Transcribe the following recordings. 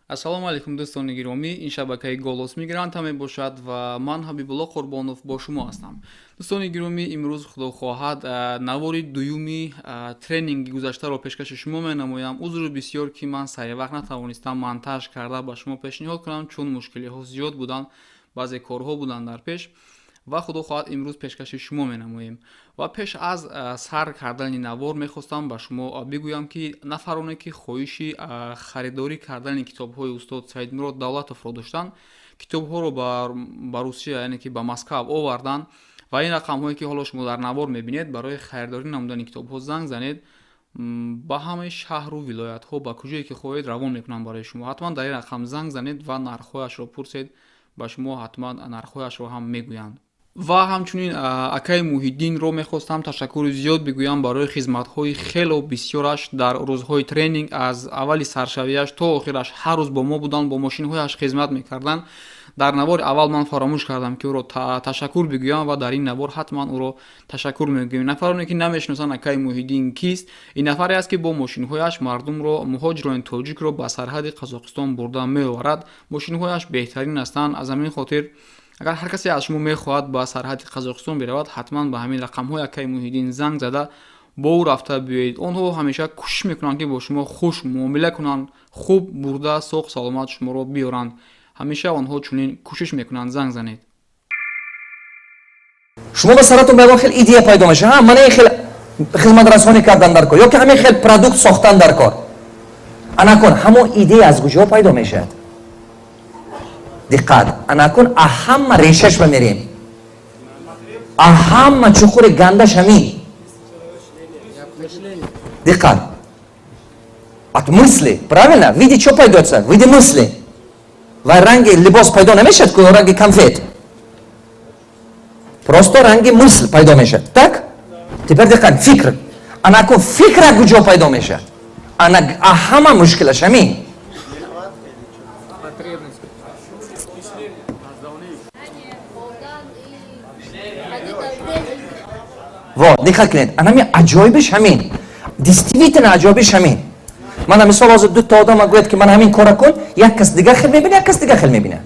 Ассалому алайкум, дӯстони гиромӣ. Ин шабакаи «Голос мигранта» мебошад ва ман, Ҳабибулло Қурбонов, бо шумо ҳастам. Дӯстони гиромӣ, имрӯз, худо хоҳад, навори дуюми тренинги гузаштаро пешкаши шумо менамоям. Узри бисёр, ки ман саривақт натавонистам монтаж карда ба шумо пешниҳод кунам, чун мушкилиҳо зиёд буданд, баъзе корҳо буданд дар пеш, ва худо хоҳад, имрӯз пешкаши шумо менамоем. Ва пеш аз сар кардани навор мехостам ба шумо бигӯям, ки нафароне, ки хоҳиши харидорӣ кардани китобҳои устод Саидмурод Давлатовро доштанд, китобҳоро ба Русия, яъне ки ба Москав оварданд ва ин рақамҳое, ки ҳоло шумо дар навор мебинед, барои харидорӣ намудани китобҳо занг занед. Ба ҳамаи шаҳру вилоятҳо, ба куҷое ки хоҳед, равон мекунам барои шумо. Ҳатман дар ин рақам занг занед ва нархҳояшро пурсед, ба шумо ҳатман нархҳояшро ҳам мегӯянд. Ва ҳамчунин акаи Муҳиддинро мехостам ташаккури зиёд бигӯям барои хизматҳои хело бисёраш дар рӯзҳои тренинг. Аз аввали саршавиаш то охираш ҳар рӯз бо мо буданд, бо мошинҳояш хизмат мекарданд. Дар навори аввал ман фаромӯш кардам, ки ӯро ташаккур бигӯям, ва дар ин навор ҳатман ӯро ташаккур мегӯем. Нафароне, ки намешиносанд, акаи Муҳиддин кист? Ин нафаре аст, ки бо мошинҳояш мардумро, муҳоҷирони тоҷикро, ба сарҳади Қазоқистон бурда меоварад. Мошинҳояш беҳтарин ҳастанд. Аз ҳамин хотир, агар ҳар касе аз шумо мехоҳад ба сарҳади Қазоқистон биравад, ҳатман ба ҳамин рақамҳои акаи Муҳиддин занг зада, бо ӯ рафта биёед. Онҳо ҳамеша кӯшиш мекунанд, ки бо шумо хуш муомила кунанд, хуб бурда, соғ саломат шуморо биёранд. Ҳамеша онҳо чунин кӯшиш мекунанд. Занг занед. Шумо ба саратон ба ягон хел идея пайдо мешавад: ҳа, мана ин хел хизматрасонӣ кардан дар кор ё ки ҳамин хел продукт сохтан дар кор. Анакун, ҳамон идея аз куҷо пайдо мешавад? Диққат, анакун аҳама решаш ба мерем, аҳама чуқури гандаш ҳамин. Диққат, от мысли, правильно? В виде чё пайдоится? В виде мысли. Ва ранги либос пайдо намешавад ку, ранги конфет, просто ранги мысль пайдо мешавад. Так, теперь диққат, фикр. Анакун, фикра куҷо пайдо мешавад? Ана аҳама мушкилаш ҳамин. Потребность. Хондан и ходить. Во, диққат кунед, анами аҷоибиш ҳамин, действительно аҷоибиш ҳамин. Мана, мисол, ҳозир дута одама гӯяд, ки ман ҳамин кора кун, як кас дигар хел мебина, як кас дигар хел мебина.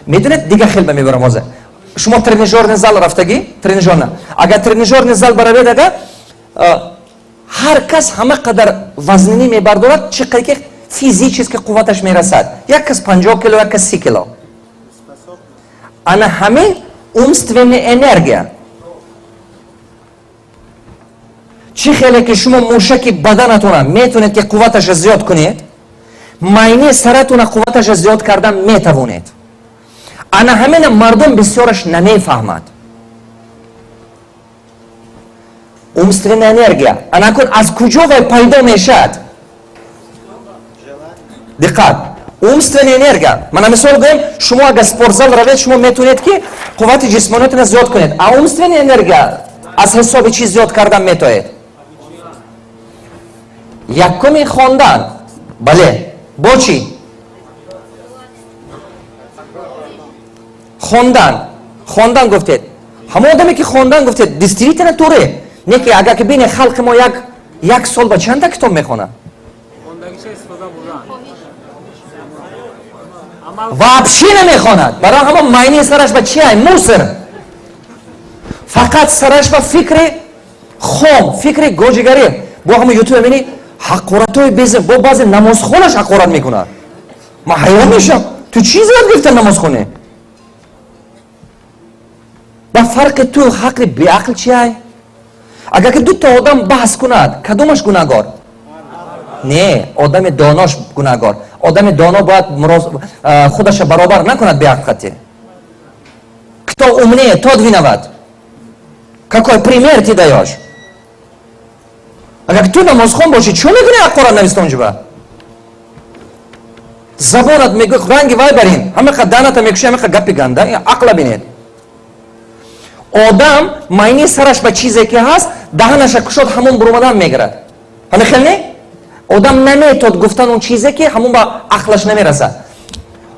Медонед, дигар хел ба мебарам. Ҳозир шумо тренажёрный зал рафтагӣ? Тренажёрна, агар тренажёрный зал баравед, ага, ҳар кас ҳама қадар вазнинӣ мебардорад, чӣ қадар ки физически қувваташ мерасад. Як кас 50 кило, як кас 30 кило. Ана ҳамин умственная энергия. Чӣ хеле ки шумо мушаки баданатона метавонед, ки қувваташа зиёд кунед, майни саратона қувваташа зиёд кардан метавонед. Ана ҳамина мардум бисёраш намефаҳмад. Умственная энергия, анакун, аз куҷо вай пайдо мешавад? Диққат, умственная энергия. Мана, мисол гӯем, шумо агар спортзал равед, шумо метавонед, ки қуввати ҷисмониятона зиёд кунед. А умственная энергия аз ҳисоби чӣ зиёд кардан метавонед? Якуми хондан, бале, бо чӣ? Хондан. Хондан гуфтед, ҳамон одаме, ки хондан гуфтед, действительно туре не, ки агар ки бине, халқи мо як сол ба чанда китоб мехонад? Хондагиша истифода бурдан. Амал. Вообще намехонад. Барои ҳамон майни сараш ба чи ай? Мусор. Фақат сараш ба фикри хом, фикри гоҷигарӣ. Бо ҳамон ютуб мебини, ҳақоратҳои беза, бо баъзе намозхонаш ҳақорат мекунад. Ман ҳайрон мешавам: ту чӣ зиёд гирифта намозхоне? Ба фарқи ту ҳақли беақл чи ай? Агар ки дута одам баҳс кунад, кадомаш гунаҳгор? Не, одами донош гунаҳгор. Одами доно бояд худаша баробар накунад беақлқати. Кто умнее, тот виноват. Какой пример ты даешь? Агар ту намозхон бошӣ, чӣ мекунӣ ҳақорат нависта онҷоба? Забонат мегӯ ранги вай барин, ҳамақа даната мекуши, ҳамақа гапи ганда. Ақла бинед, одам майни сараш ба чизе ки ҳаст, даҳанаша кушод, ҳамон буромадан мегирад. Ҳама хел не? Одам наметод гуфтан он чизе, ки ҳамон ба ақлаш намерасад.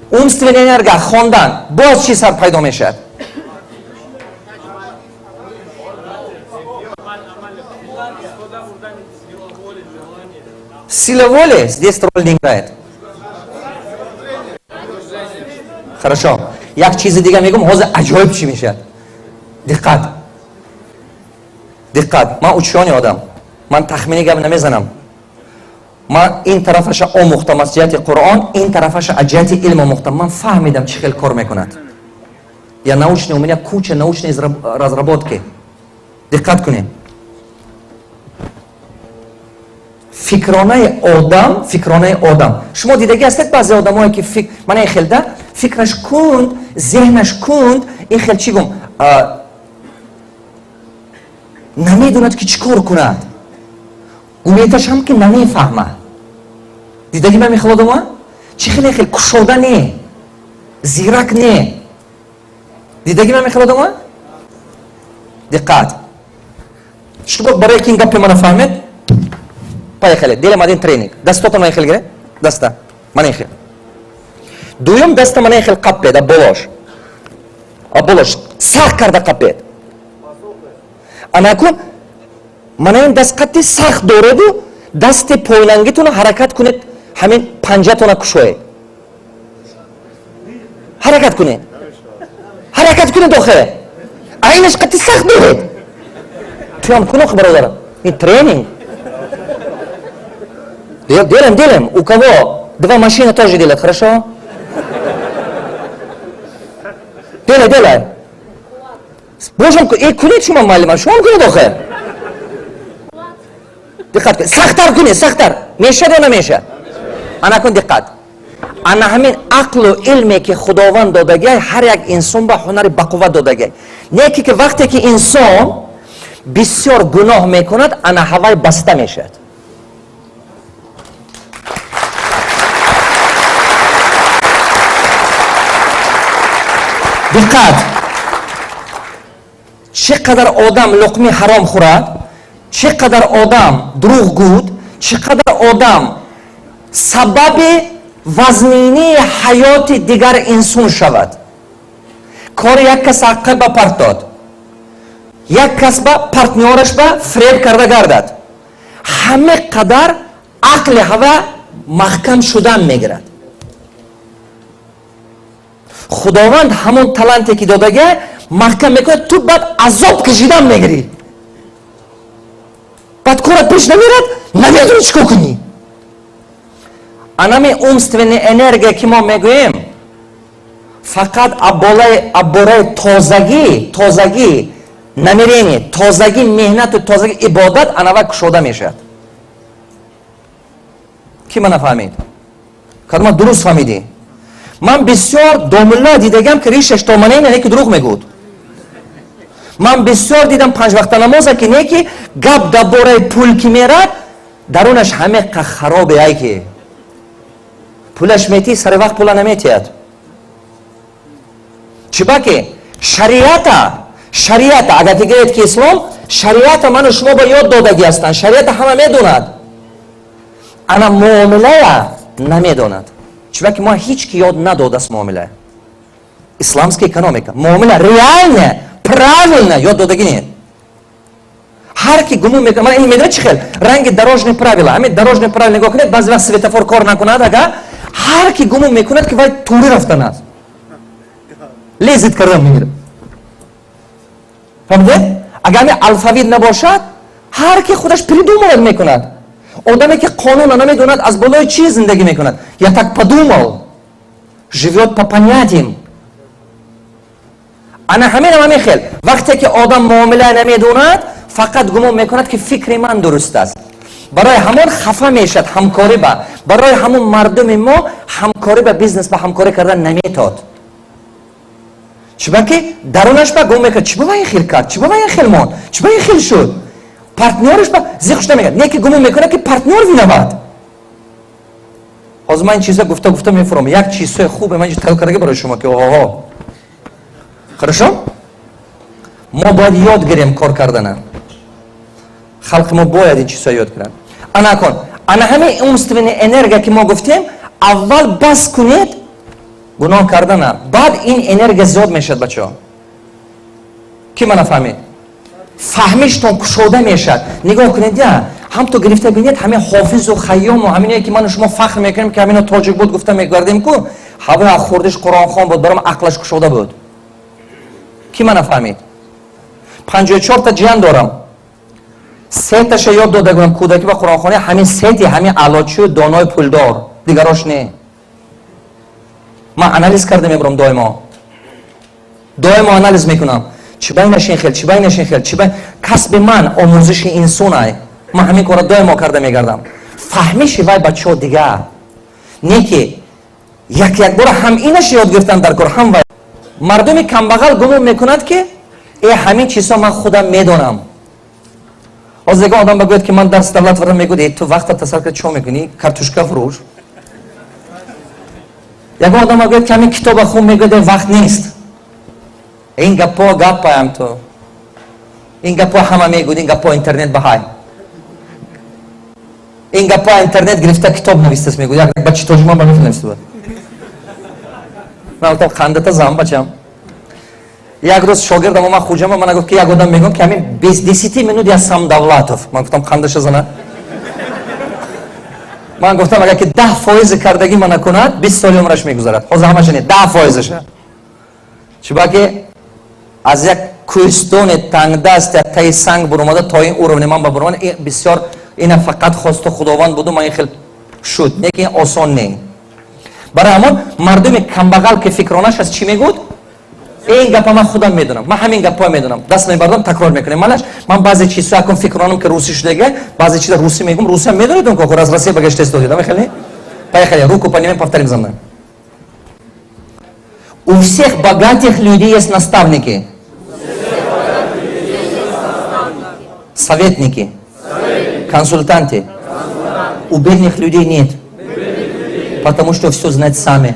Умственная энергия, хондан, боз чӣ сар пайдо мешавад? Сила воли здесь роль не играет. Хорошо. Як чизи дига мегум, ҳозир аҷоиб чӣ мешавад. Диққат. Диққат. Ман учёный одам. Ман тахминӣ гап намезанам. Ман ин тарафаша омӯхтам аз ҷиҳати Қуръон, ин тарафаша аз ҷиҳати илм омӯхтам. Ман фаҳмидам, чӣ хел кор мекунад. Я научный, у меня куча научной разработки. Диққат кунед. Фикронаи одам, фикронаи одам. Шумо дидагӣ ҳастед баъзе одамое, ки фик... мана ин хел да, фикраш кунд, зеҳнаш кунд, ин хел чӣ гум, намедонад, ки чӣ кор кунад. Гуметаш ҳам ки намефаҳмад. Дидагӣ ба мехел одама? Чӣ хеле хел кушода не, зирак не. Дидагӣ ба мехел одама? Диққат. Шумо барои ки ин гапи мана фаҳмед, поехали. Делаем один тренинг. Дастотон мана хел гире? Даста. Мана хел. Дуюм даста мана хел қаппед, болош. Болош. Сахт карда қаппед. Анакун мана ин даст қатти сахт дореду, дасти пойлангитона ҳаракат кунед, ҳамин панҷатона кушоед. Ҳаракат кунед. Ҳаракат кунед охе. Айнаш қатти сахт доред. Туям кун охе, бародар. Ин тренинг. Делаем, делаем. У кого два машины, тоже делают, хорошо? Делай, делай. Божам, э, кунед шумо, муаллима, шумо кунед охе. Диққат кунед. Сахттар кунед, сахттар. Мешад ё намешад? Ана кун, диққат. Ана ҳамин ақлу илме, ки Худованд додагиай, ҳар як инсон ба ҳунари бақувват додагиай. Не ки вақте ки инсон бисёр гуноҳ мекунад, ана ҳавай баста мешавад. Диққат, чӣ қадар одам луқми ҳаром хӯрад, чӣ қадар одам дурӯғ гӯд, чӣ қадар одам сабаби вазнинии ҳаёти дигар инсон шавад, кори як кас ҳаққа ба партод, як кас ба партнёраш ба фиреб карда гардад, ҳаме қадар ақли ҳава маҳкам шудан мегирад. Худованд ҳамон таланте, ки додага, маҳкам мекунад, ту баъд азоб кашидан мегирӣ, баъд корат пеш намерад, намедонӣ чӣ кор кунӣ. Анами умственная энергия, ки мо мегӯем, фақат аббораи тозагӣ, тозагӣ намерение, тозагӣ меҳнату тозагӣ ибодат анава кушода мешавад. Ки мана фаҳмид? Кадома дуруст фаҳмидӣ? Ман бисёр домулла дидагам, ки ришаш то манена, не ки дурӯғ мегӯд. Ман бисёр дидам панҷвақта намоза ки не ки гап дар бораи пул ки мерад, дарунаш ҳамеқа харобе ай, ки пулаш метӣ, сари вақт пула наметиҳад. Чиба ки шариата, агар ки гӯед, ки ислом шариата ману шумо ба ёд додагӣ ҳастанд, шариата ҳама медонад, ана муомилая намедонад. Чиба ки мо ҳеҷ ки ёд надодааст муомила, исламская экономика, муомила реально, правильно ёд додагӣ не. Ҳар ки гумон мекунад, ман ин медонад, чӣ хел ранги дорожный правила, ҳамин дорожный правила нигоҳ кунед, баъзе вақт светофор кор накунад, ага ҳар ки гумон мекунад, ки вай тури рафтан аст, лезет кардан мегирад. Фаҳмидед? Агар ҳамин алфавит набошад, ҳар ки худаш придумывать мекунад. Одаме, ки қонуна намедонад, аз болои чӣ зиндагӣ мекунад? Я так подумал, живет по понятиям. Ана ҳаминам ҳамин хел, вақте ки одам муомила намедонад, фақат гумон мекунад, ки фикри ман дуруст аст. Барои ҳамон хафа мешавад ҳамкорӣ ба. Барои ҳамон мардуми мо ҳамкорӣ ба, бизнес ба ҳамкорӣ кардан наметод. Чиба ки дарунаш ба гумон мекунад: чиба ва ин хел кард, чиба ва ин хел монд, чиба ин хел шуд. Партнёраш ба зиқ шуда мегӯяд, не ки гумон мекунад, ки партнёр виноват. Ҳозир ман ин чиза гуфта гуфта мефурам, як чизҳои хубе ман тайёр кардаги барои шумо, ки оҳо, хорошо. Мо бояд ёд гирем кор кардана. Халқи мо бояд ин чизҳо ёд гиранд. Ана кун, ана ҳамин умственная энергия, ки мо гуфтем, аввал бас кунед гуноҳ кардана, баъд ин энергия зиёд мешавад. Бачаҳо, ки мана фаҳмид? Фаҳмиштон кушода мешавад. Нигоҳ кунед, я Ҳам ту гирифта бинед, ҳамин Ҳофизу Хайёму ҳамине ки ману шумо фахр мекунем, ки ҳамино тоҷик буд гуфта мегардем, ку ҳавои аз хурдиш Қуръонхон буд, баром ақлаш кушода буд. Ки мана фаҳмид? 54-та ҷиян дорам, сеташа ёд дода гӯям кӯдакӣ ба қуръонхона. Ҳамин сети ҳамин аълочию донои пулдор, дигарош не. Ман анализ карда мебурам, доимо, доимо анализ мекунам, чӣ байнаш ин хел, чӣ байнаш ин хел, чӣ бай. Касби ман омӯзиши инсонай. Ман ҳамин корро доимо карда мегардам. Фаҳмиши вай бачаҳо дигар не, ки як якбора ҳам инаш ёд гирифтан дар кор, ҳам вай. Мардуми камбағал гумон мекунад, ки э, ҳамин чизҳо ман худам медонам. Ҳозир ягон одам багӯяд, ки ман дарси давлат варам, мегӯяд: «Э, ту вақта тасаввур кард, чо мекунӣ? Картошка фурӯш». Ягон одам багӯяд, ки ҳамин китоба хун, мегӯяд: «Э, вақт нест». Ин гапҳо гапаям ту, ин гапҳо ҳама мегӯяд, ин гапҳо интернет баҳай, ин гапҳо интернет гирифта китоб навистаст, мегӯяд. Як бачи тоҷикман ба меф нависта буд. Ман гуфтам: «Қандата зан, бачам». Як рӯз шогирдам омад хуҷама, мана гуфт, ки як одам мегӯям, ки ҳамин без 10 минут я сам Давлатов. Ман гуфтам: «Қандаша зана». Ман гуфтам, агар ки 10 фоизи кардагӣ мана кунад, 20 соли умраш мегузарад. Ҳозир ҳамаша не, 10 фоизаша. Чубаки аз як кӯҳистони тангдаст, як таи санг буромада то ин уровне ман ба буромада бисёр ина фақат хосту Худованд буду, ман ин хел шуд. Не ки ин осон не. Барои ҳамон мардуми камбағал ки фикронаш аст, чӣ мегӯд? Ин гапа ман худам медонам, ман ҳамин гапҳоя медонам. Даст мебардам, такрор мекунем. Малаш ман баъзе чизҳо акун фикронам, ки русӣ шудага, баъзе чиза русӣ мегӯм. Русиам медонедон, ко аз Россия багашта истодед. Ами поехали, руку поднимем, повторим за мной. У всех богатых людей есть наставники, советники, консультанты. У бедных людей нет, потому что все знают сами.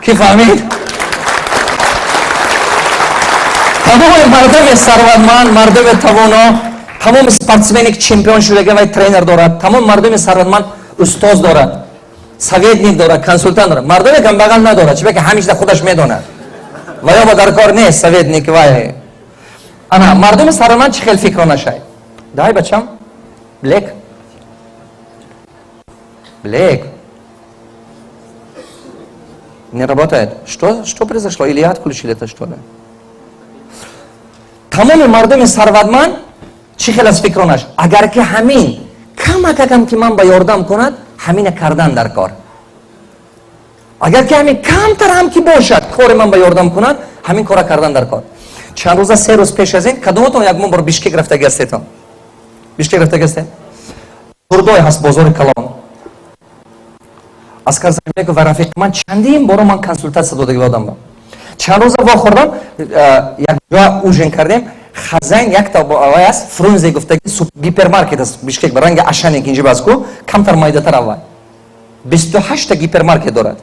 Ки фаҳмид? Тамоми мардуми сарватманд, мардуми тавоно, тамоми спортсмене ки чемпион шудага, вай тренер дорад. Тамоми мардуми сарватманд устоз дорад, советник дорад, консультант дорад. Мардуми камбағал надорад, чунки ҳамеша худаш медонад ва ё ба дар кор нест советник вай. Ана мардуми сарватманд чӣ хел фикронашай? Дай, бачам, блек, блек не работает. Что произошло? Или я отключили это, что ли? Тамоми мардуми сарватманд чӣ хел аз фикронаш? Агар ки ҳамин камакакам ки ман ба ёрдам кунад, ҳамина кардан дар кор. Агар ки ҳамин камтар ҳам ки бошад, кори ман ба ёрдам кунад, ҳамин кора кардан дар кор. Чанд рӯза, 3 рӯз пеш аз ин, кадомотон як бор Бишкек рафтаги ҳастетон? Бишкек рафтаги ҳастед? Турдой ҳаст, бозори калон. Аскар Замеков ва рафиқи ман чандин боро ман консултатсия додаги одам ба. Чанд рӯза вохӯрдам, якҷоя ужин кардем. Хазайн якта вай аст, Фрунзе гуфтаги гипермаркет аст Бишкек, ба ранги Ашане ки инҷа бас ку, камтар майдатар аввал. 28-та гипермаркет дорад.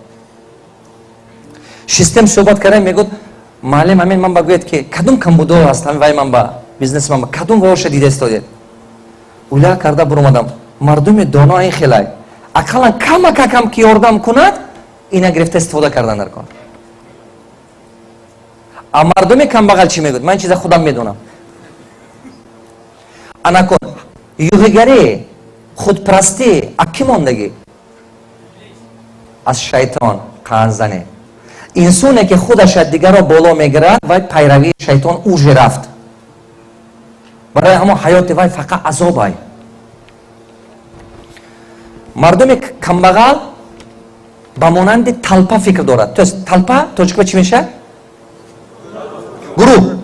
Шистем, суҳбат кардем, мегӯд: «Маълим, ҳамин ман ба гӯяд, ки кадом камбудо аст ҳамин вай ман ба бизнеси ман ба кадом воша дида истодед?» Ула карда буромадам. Мардуми доно ин хелай: ақаллан камакакам ки ёрдам кунад, ина гирифта истифода кардан дар кор. А мардуми камбағал чӣ мегӯяд? «Ман ин чиза худам медонам». Анакун юғигарӣ, худпарастӣ а кӣ мондагӣ? Аз шайтон. Қанзане инсоне ки худаша дигарро боло мегирад, вай пайравии шайтон уже рафт. Барои ҳамон ҳаёти вай фақат азобай. Мардуми камбағал ба монанди толпа фикр дорад. То есть толпа тоҷикба чӣ мешавад? Гурӯҳ.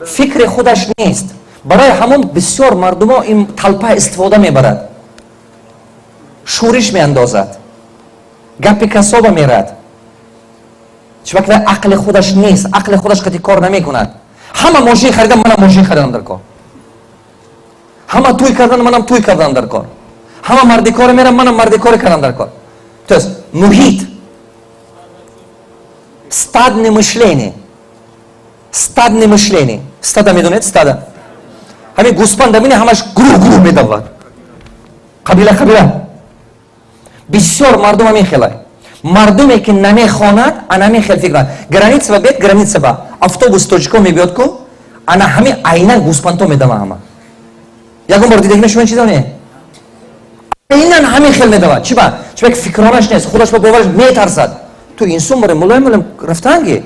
Фикри худаш нест. Барои ҳамон бисёр мардумо ин толпа истифода мебарад, шӯриш меандозад, гапи касоба мерад, чунки вай ақли худаш нест, ақли худаш қати кор намекунад. Ҳама мошин харидан, манам мошин харидам дар кор. Ҳама тӯй кардан, манам тӯй кардам дар кор. Ҳама мардикоре мерам, манам мардикоре кардам дар кор. То есть муҳит, стадное мышление, стадное мышление. Стада медонед? Стада, ҳамин гӯспанда бини, ҳамаш гурӯҳ гурӯҳ медавад, қабила қабила. Бисёр мардум ҳамин хелай. Мардуме ки намехонад, анамин хел фикр. Граница ба бед, граница ба Автобус тоҷико мебиёд ку, ана ҳамин айнан гӯспанто медава ҳама. Ягон бор дидагӣ шумо ин чизо не? Айнан ҳамин хел медава. Чи ба? Чиба ки фикронаш нест, худаш ба бовараш, метарсад. Ту инсон боре, мулоим мулоим рафтанги.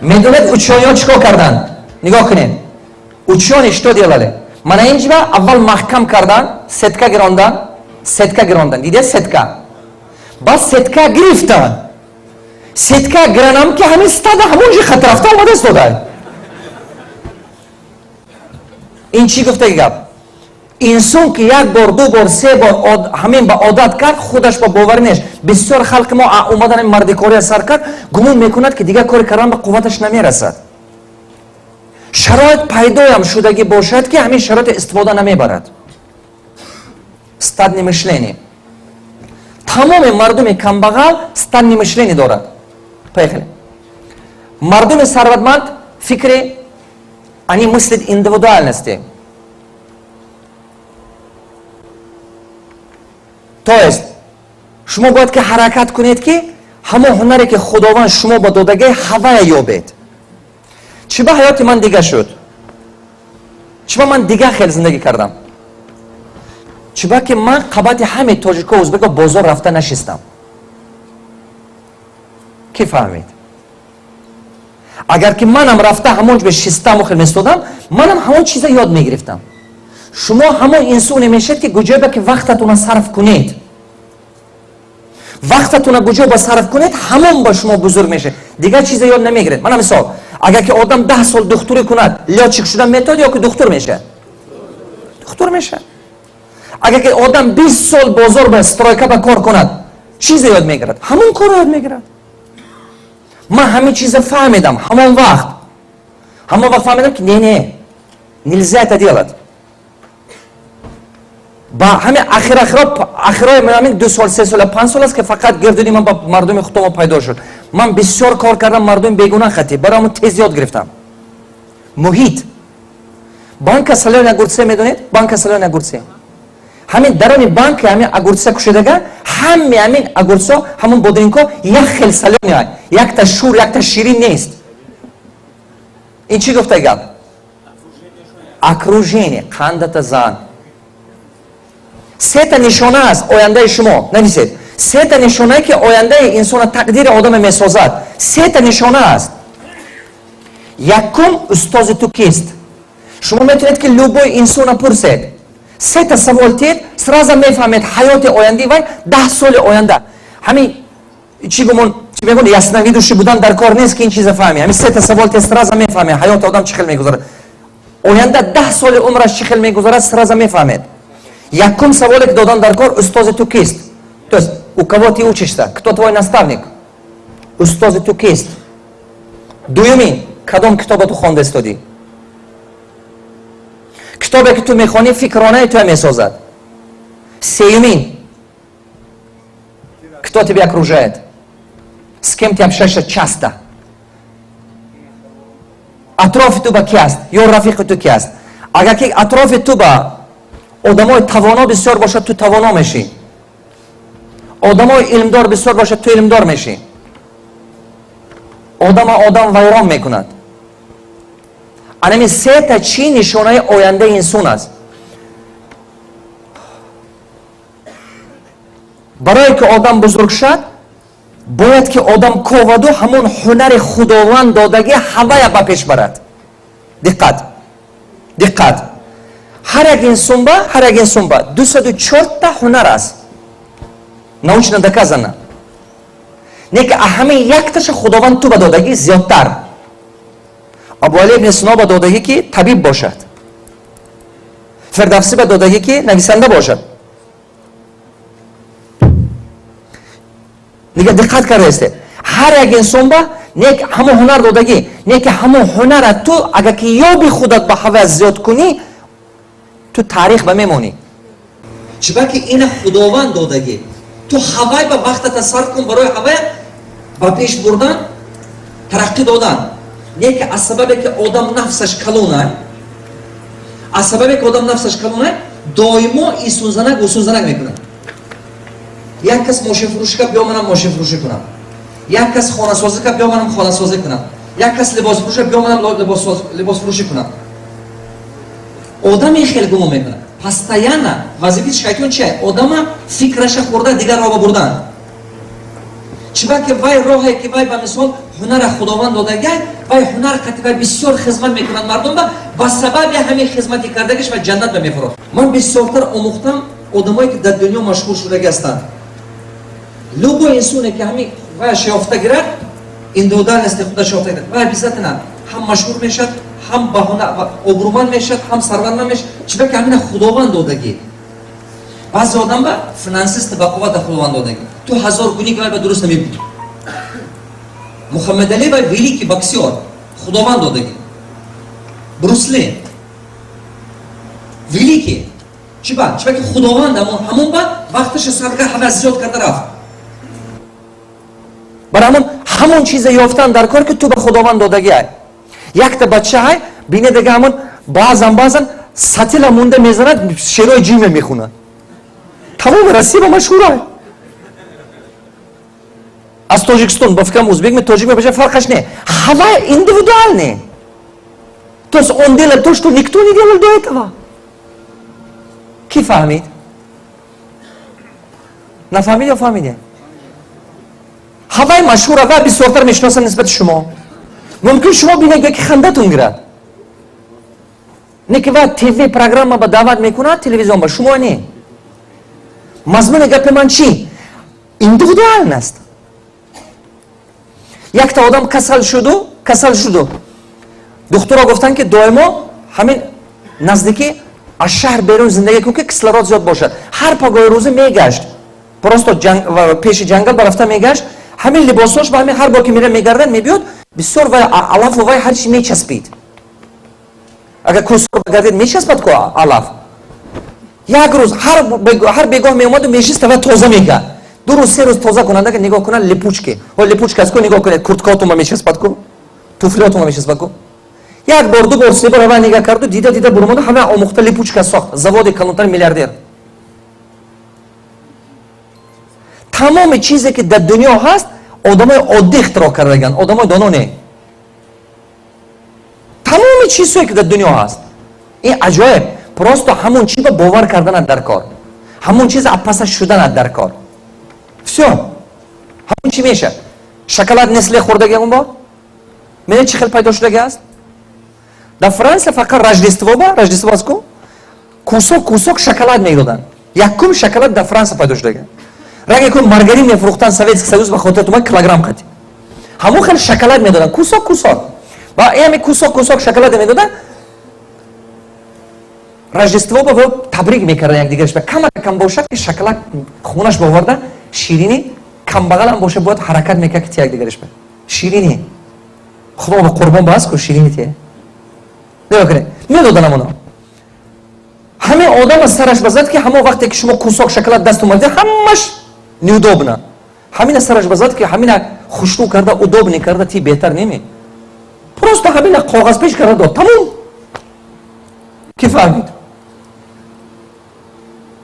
Медонед, учёный ҳо чӣ кор карданд? Нигоҳ кунед, учёные что делали? Мана инҷа аввал маҳкам кардан, сетка гирондан, сетка гирондан. Дидед сетка? Баъд сетка гирифтан. Сетка гиранам ки, ҳамин стада ҳамон ҷи хат рафта омада истода. Ин чӣ гуфтаги гап? Инсон ки як бор, ду бор, се бор ҳамин ба одат кард, худаш ба боварӣ нест. Бисёр халқи мо омадан мардикория сар кард, гумон мекунад, ки дигар кори кардан ба қувваташ намерасад. Шароит пайдоям шудагӣ бошад, ки ҳамин шароито истифода намебарад. Стадный мышление. Тамоми мардуми камбағал стадный мышление дорад. Поехали. Мардуми сарватманд фикри, они мыслят индивидуальности. То есть шумо бояд ки ҳаракат кунед, ки ҳамон ҳунаре, ки Худованд шумо ба додагӣ, ҳавая ёбед. Чӣ ба ҳаёти ман дига шуд? Чӣ ба ман дига хел зиндагӣ кардам? Чӣ ба ки ман қабати ҳаме тоҷико, узбеко бозор рафта нашистам. Кӣ фаҳмид? Агар ки манам рафта ҳамон ҷо шистаму хел местодам, манам ҳамон чиза ёд мегирифтам. Шумо ҳамон инсоне мешед, ки куҷое ки вақтатона сарф кунед. Вақтатона куҷо ба сарф кунед, ҳамон ба шумо бузург мешед, дигар чиза ёд намегиред. Мана мисол, агар ки одам 10 сол духтурӣ кунад, лётчик шудан метавад ё ки духтур мешавад? Духтур мешавад. Агар ки одам 20 сол бозор ба стройка ба кор кунад, чизе ёд мегирад? Ҳамон корро ёд мегирад. Ман ҳамин чиза фаҳмидам ҳамон вақт. Ҳамон вақт фаҳмидам, ки не, не, нельзя это делать. Ба ҳамин ахир ахиро, ахирои ҳамин 2 сол, 3 сол, 5 сол аст, ки фақат гирдуни ман ба мардуми худомо пайдо шуд. Ман бисёр кор кардам мардуми бегуна хати, барои ҳамон тез ёд гирифтам. Муҳит. Банка солёный огурцы медонед? Банка солёный огурцы. Ҳамин дарони банка ҳамин огурца кушодага, ҳаме ҳамин огурцо, ҳамон бодринко як хел солёный, якта шур, якта ширин нест. Ин чӣ гуфта гап? Окружение. Қандата зан. Сета нишона аст ояндаи шумо. Нависед: сета нишонае, ки ояндаи инсона, тақдири одаме месозад. Сета нишона аст. Якум: устози ту кист? Шумо метавонед, ки любой инсона пурсед, сета савол тиед, сразу мефаҳмед ҳаёти ояндаи вай, 10 соли оянда. Ҳамин чӣ гумон, чӣ мегӯн, ясновидящий будан дар кор нест, ки ин чиза фаҳми. Ҳамин сета савол тиед, сразу мефаҳмед ҳаёти одам чӣ хел мегузарад, оянда 10 соли умраш чӣ хел мегузарад, сразу мефаҳмед. Якум саволе, ки додан дар кор: устози ту кист? То есть у кого ты учишься, кто твой наставник? Устози ту кист? Дуюмин: кадом китоба ту хонда истодӣ? Китобе, ки ту мехонӣ, фикронаи туя месозад. Сеюмин: кто тебя окружает, с кем ты общаешься часто? Атрофи ту ба ки аст ё рафиқи ту ки аст? Агар ки атрофи ту ба одамои тавоно бисёр бошад, ту тавоно мешӣ. Одамои илмдор бисёр бошад, ту илмдор мешӣ. Одама одам вайрон мекунад. Анами сета чӣ нишонаи ояндаи инсон аст. Барое ки одам бузург шад, бояд ки одам коваду ҳамон ҳунари Худованд додагӣ ҳавая ба пеш барад. Диққат, диққат! Ҳар як инсонба, ҳар як инсонба 204-та ҳунар аст, научно доказано. Не ки ҳамин якташа Худованд ту ба додагӣ зиёдтар. Абуали ибни Сино ба додагӣ, ки табиб бошад. Фирдавсӣ ба додагӣ, ки нависанда бошад. Дига диққат кардаистед? Ҳар як инсонба не ҳамон ҳунар додагӣ, не ки ҳамон ҳунара ту агар ки ёби, худат ба ҳава зиёд кунӣ, ту таърих ба мемонӣ. Чиба ки ина Худованд додагӣ. Ту ҳавай ба вақтата сарф кун барои ҳавая ба пеш бурдан, тараққӣ додан. Не ки аз сабабе ки одам нафсаш калона, аз сабабе ки одам нафсаш калона, доимо исунзанак, усунзанак мекунад. Як кас мошинфурӯшӣ кард: «Биё, манам мошинфурӯшӣ кунам». Як кас хонасозӣ кард, биё манам хонасозӣ кунам. Як кас либосфурӯша, биё манам либосфурӯшӣ кунам. Одам ин хел гумон мекунад. Постоянно вазифаи шайтон чи? Одама фикраша хӯрда, дигар роҳ бурдан. Чиба ки вай роҳе ки вай, ба мисол, ҳунара Худованд додагай, вай ҳунар қати вай бисёр хизмат мекунад мардум ба сабаби ҳамин хизмати кардагиш ва ҷаннат ба мефурод. Ман бисёртар омӯхтам, одамое ки дар дунё машҳур шудаги ҳастанд, любой инсоне ки ҳамин ваяш ёфта гирад, индивидуальности худаш ёфта гирад, вай обязательно ҳам машҳур мешавад, ҳам обрӯманд мешавад, ҳам сарватманд мешавад. Чиба ки ҳамина Худованд додагӣ. Баъзе одам ба финансист ба қуввата Худованд додагӣ, ту ҳазор кунӣ ки вай ба дуруст намебуд. Мухаммадали вай великий боксёр, Худованд додагӣ. Брюс Ли великий. Чиба? Чиба ки Худованд ҳамон ба вақташа сарф кард, ҳама зиёд карда рафт. Барои ҳамон ҳамон чизе ёфтан дар кор, ки ту ба Худованд додагӣ. Ай якта бача ҳай бинедага, ҳамон баъзан баъзан сатила монда мезанад, шерои ҷиме мехунад, тамоми Россия ба машҳура. Аз Тоҷикистон, ба фикрам, узбек ме, тоҷик мебаша, фарқаш не. Ҳава индивидуальный, то есть он делает то, что никто не делал до этого. Ки фаҳмид? Нафаҳмид ё фаҳмиде? Ҳаваи машҳура ва бисёртар мешиносанд нисбати шумо. Мумкин шумо бинед, ки хандатон гирад, не ки ва ТВ программа ба даъват мекунад, телевизион ба шумо не. Мазмуни гапи ман чӣ? Индивидуальность. Якта одам касал шуду, духтуро гуфтанд, ки доимо ҳамин наздикӣ аз шаҳр берун зиндагӣ кун, ки кислород зиёд бошад. Ҳар пагоҳи рӯзӣ мегашт, просто пеши ҷангал барафта мегашт. Ҳамин либосош ба ҳамин ҳар бор ки мера, мегардад, мебиёд, бисёр вай алафу вай ҳар чи мечаспид. Агар кӯсор гардид, мечаспад ку алаф. Як рӯз ҳар бегоҳ меомаду мешиста ва тоза мекард. 2 рӯз, 3 рӯз тоза кунанда, нигоҳ кунад, липучки ҳо, липучка аст ку. Нигоҳ кунед, курткаотонма мечаспад ку, туфлиотонма мечаспад ку. Як бор, 2 бор, 3 бор ава нигаҳ карду, дида дида буромаду, ҳама омӯхта, липучка сохт, заводи калонтар, миллиардер. Тамоми чизе ки дар дунё ҳаст, одамои оддӣ ихтироъ кардаган, одамои доно не. Тамоми чизҳое ки дар дунё ҳаст, ин аҷоиб. Просто ҳамон чи ба бовар карданат дар кор, ҳамон чиз апаса шуданат дар кор, всё, ҳамон чӣ мешавад. Шоколад Несле хӯрдаги ягон бор? Медонед, чӣ хел пайдо шудаги аст? Дар Франсия фақат Рождество ба, Рождество аст ку, кусок кусок шоколад медоданд. Якум шоколад дар Франсия пайдо шудага. Ранге ку маргарин мефурӯхтанд Советский Союз, ба хотир тума, килограмм қати, ҳамон хел шоколад медоданд, кусок кусок. Ва ами кусок кусок шоколад медоданд Рождество ба, табрик мекардан якдигараш ба. Кама кам бошад, ки шоколад хонаш боварда, ширинӣ, камбағалам боша, бояд ҳаракат мекард, ки ти якдигараш ба ширинӣ. Худо ба қурбон ба аст ку, ширинӣ тие. Нигоҳ кунед, медодан амоно. Ҳамин одама сараш базад, ки ҳамон вақте ки шумо кусок шоколад даст омадед, ҳамаш неудобно. Ҳамина сараш базад, ки ҳамина хушрӯ карда, удобный карда, ти беҳтар неми. Просто ҳамина коғаз пеш карда дод, тамом. Ки фаҳмид?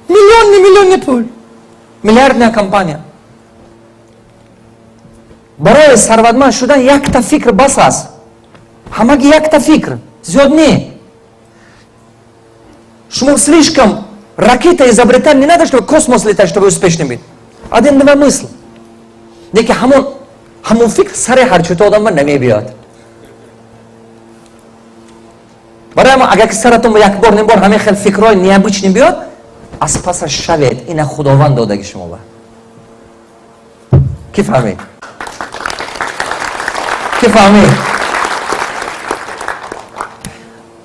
Миллионни миллионни пул, миллиардная компания. Барои сарватманд шудан якта фикр бас аст. Ҳамаги якта фикр, зиёд не. Шумо слишком ракета изобретать не надо, чтобы космос летать, чтобы успешным быть. Один, два мысль. Неки ҳамон фикр сари ҳарчуто одамба намебиёд. Барои ҳамон, агар ки саратон як бор, ним бор ҳамин хел фикрҳои необычный биёд, аз пасаш шавед, ина Худованд додаги шумо ба. Ки фаҳмид? Ки фаҳмид?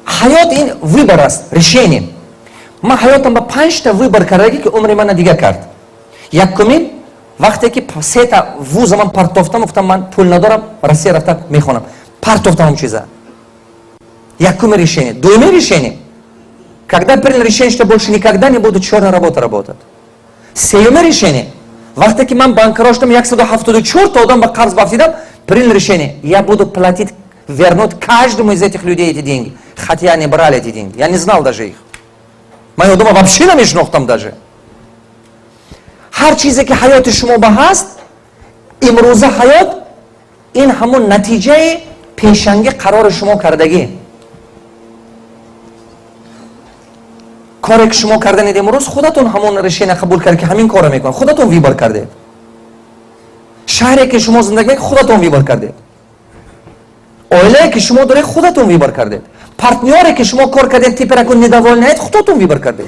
Ҳаёт ин выбор аст, решение. Ман ҳаётам ба панҷта выбор кардагӣ, ки умри мана дига кард. Якумин, вақте ки сета вуза ман партофтам, гуфтам, ман пул надорам, Россия рафта мехонам, партофтам ҳам чиза. Якуми решение. Дуюми решение, когда принял решение, что больше никогда не буду черная работа работать. Сеюми решение, вақте ки ман банкрот шудам, 174 та одам ба қарз бафтидам, принял решение: я буду платить, вернуть каждому из этих людей эти деньги, хотя они брали эти деньги, я не знал даже их. Ман одама вообще намешинохтам даже. Ҳар чизе ки ҳаёти шумо ба ҳаст. Имрӯза ҳаёт ин ҳамон натиҷаи пешанги қарори шумо кардагӣ. Коре ки шумо карданед имрӯз, худатон ҳамон решения қабул кард, ки ҳамин корро мекунад, худатон выбор кардед. Шаҳре ки шумо зиндагӣ мекунед, худатон выбор кардед. Оилае ки шумо доред, худатон выбор кардед. Партнёре ки шумо кор кардед, теперь акун недовольный ед, худатон выбор кардед.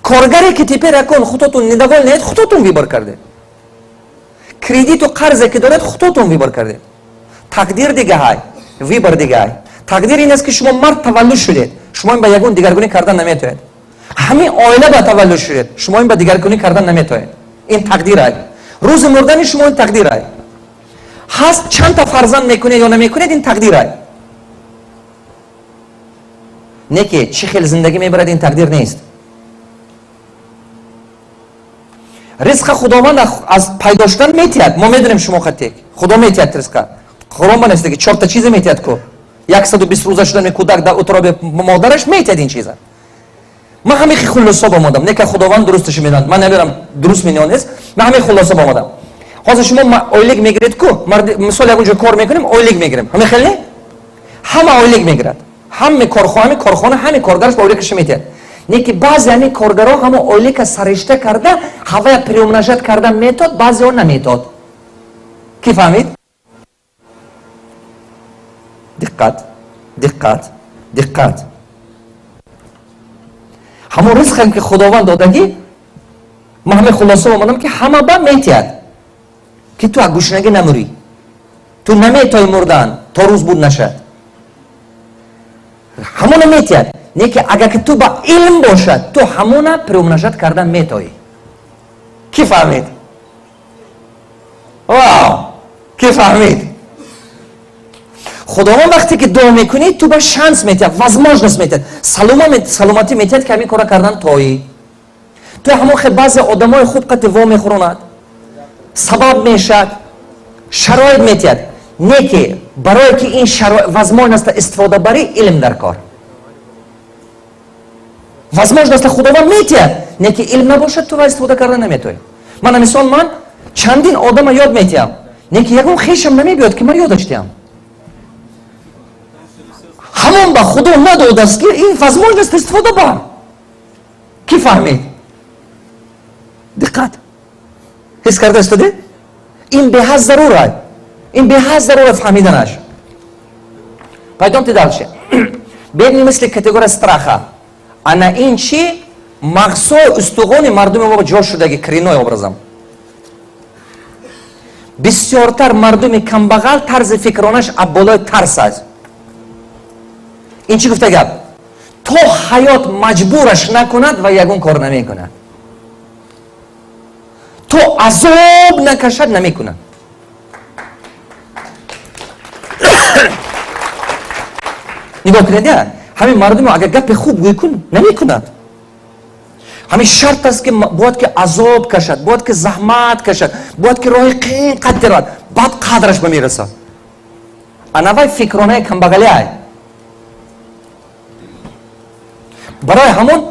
Коргаре ки теперь акун худатон недовольный ед, худатон выбор кардед. Кредиту қарзе ки доред, худатон выбор кардед. Тақдир дигаҳай, выбор дигаҳай. Тақдир ин аст, ки шумо мард таваллуд шудед, шумо ин ба ягон дигаргунӣ кардан наметавонед. Ҳамин оила ба таваллуд шудед, шумо ин ба дигаргунӣ кардан наметавонед. Ин тақдирай. Рӯзи мурдани шумо ин тақдирай. Ҳаст, чандта фарзанд мекунед ё намекунед, ин тақдирай. Не ки чӣ хел зиндагӣ мебарад, ин тақдир нест. Ризқа Худованд аз пайдо шудан метиҳад. Мо медонем, шумо хатек Худо метиҳад ризқа. Қуръон ба нест, ки чорта чизе метиҳад ку: 120 рӯза шудани кӯдак дар утроби модараш метиҳад ин чиза. Ман ҳамин хулоса омадам, не ка Худованд дурусташо медонад, ман намедонам, дуруст мениё нест. Ман ҳамин хулоса омадам. Ҳозир шумо ойлик мегиред ку, мисол, ягон ҷо кор мекунем, ойлик мегирем, ҳамин хел не? Ҳама ойлик мегирад, ҳаме корхона, корхона ҳаме коргараш ба ойликаша метиҳад. Не ки баъзе ҳамин коргарҳо ҳамо ойлика саришта карда, ҳавая приумножать карда метод, баъзеҳо наметод. Ки фаҳмид? Диққат, диққат, диққат! Ҳамон ризқам ки Худованд додагӣ, ман ҳамин хулоса омадам, ки ҳама ба метиҳад, ки ту аз гушнагӣ намурӣ. Ту наметои мурдан, то рӯз буд нашад, ҳамона метиҳад. Не ки агар ки ту ба илм бошад, ту ҳамона приумножать кардан метоӣ. Ки фаҳмид? Вау! Ки фаҳмид? Худованд вақте ки дуо мекунӣ, ту ба шанс метиҳад, возможность метиҳад, саломатӣ метиҳад, ки ҳамин кора кардан тоӣ. Ту ҳамон хел баъзе одамои хуб қати во мехӯронад, сабаб мешавад, шароит метиҳад. Не ки барое ки ин возможность а истифода барӣ, илм дар кор. Возможность а Худованд метиҳад, не ки илм набошад, ту ва истифода кардан наметавонӣ. Мана мисол, ман чандин одама ёд метиҳам, не ки ягон хешам намебиёд, ки ман ёдаш диҳам. Ҳамон ба Худо надодааст, ки ин возможность истифода бар. Ки фаҳмид? Диққат! Ҳис карда истоде? Ин беҳад зарура, ин беҳад зарура фаҳмиданаш. Пойдемте дальше. Бедни мысли, категория страха. Ана ин чи мағзҳои устуғони мардуми мо ҷо шудаги, коренной образом. Бисёртар мардуми камбағал тарзи фикронаш аб болои тарс аст. Ин чӣ гуфта гап? То ҳаёт маҷбураш накунад, ва ягон кор намекунад, то азоб накашад, намекунад. Нигоҳ кунед, я ҳамин мардумо агар гапи хуб гӯй кун, намекунад. Ҳамин шарт аст, ки бояд ки азоб кашад, бояд ки заҳмат кашад, бояд ки роҳи қин қад равад, баъд қадраш ба мерасад. Анавай фикронаи камбағалиай. Барои ҳамон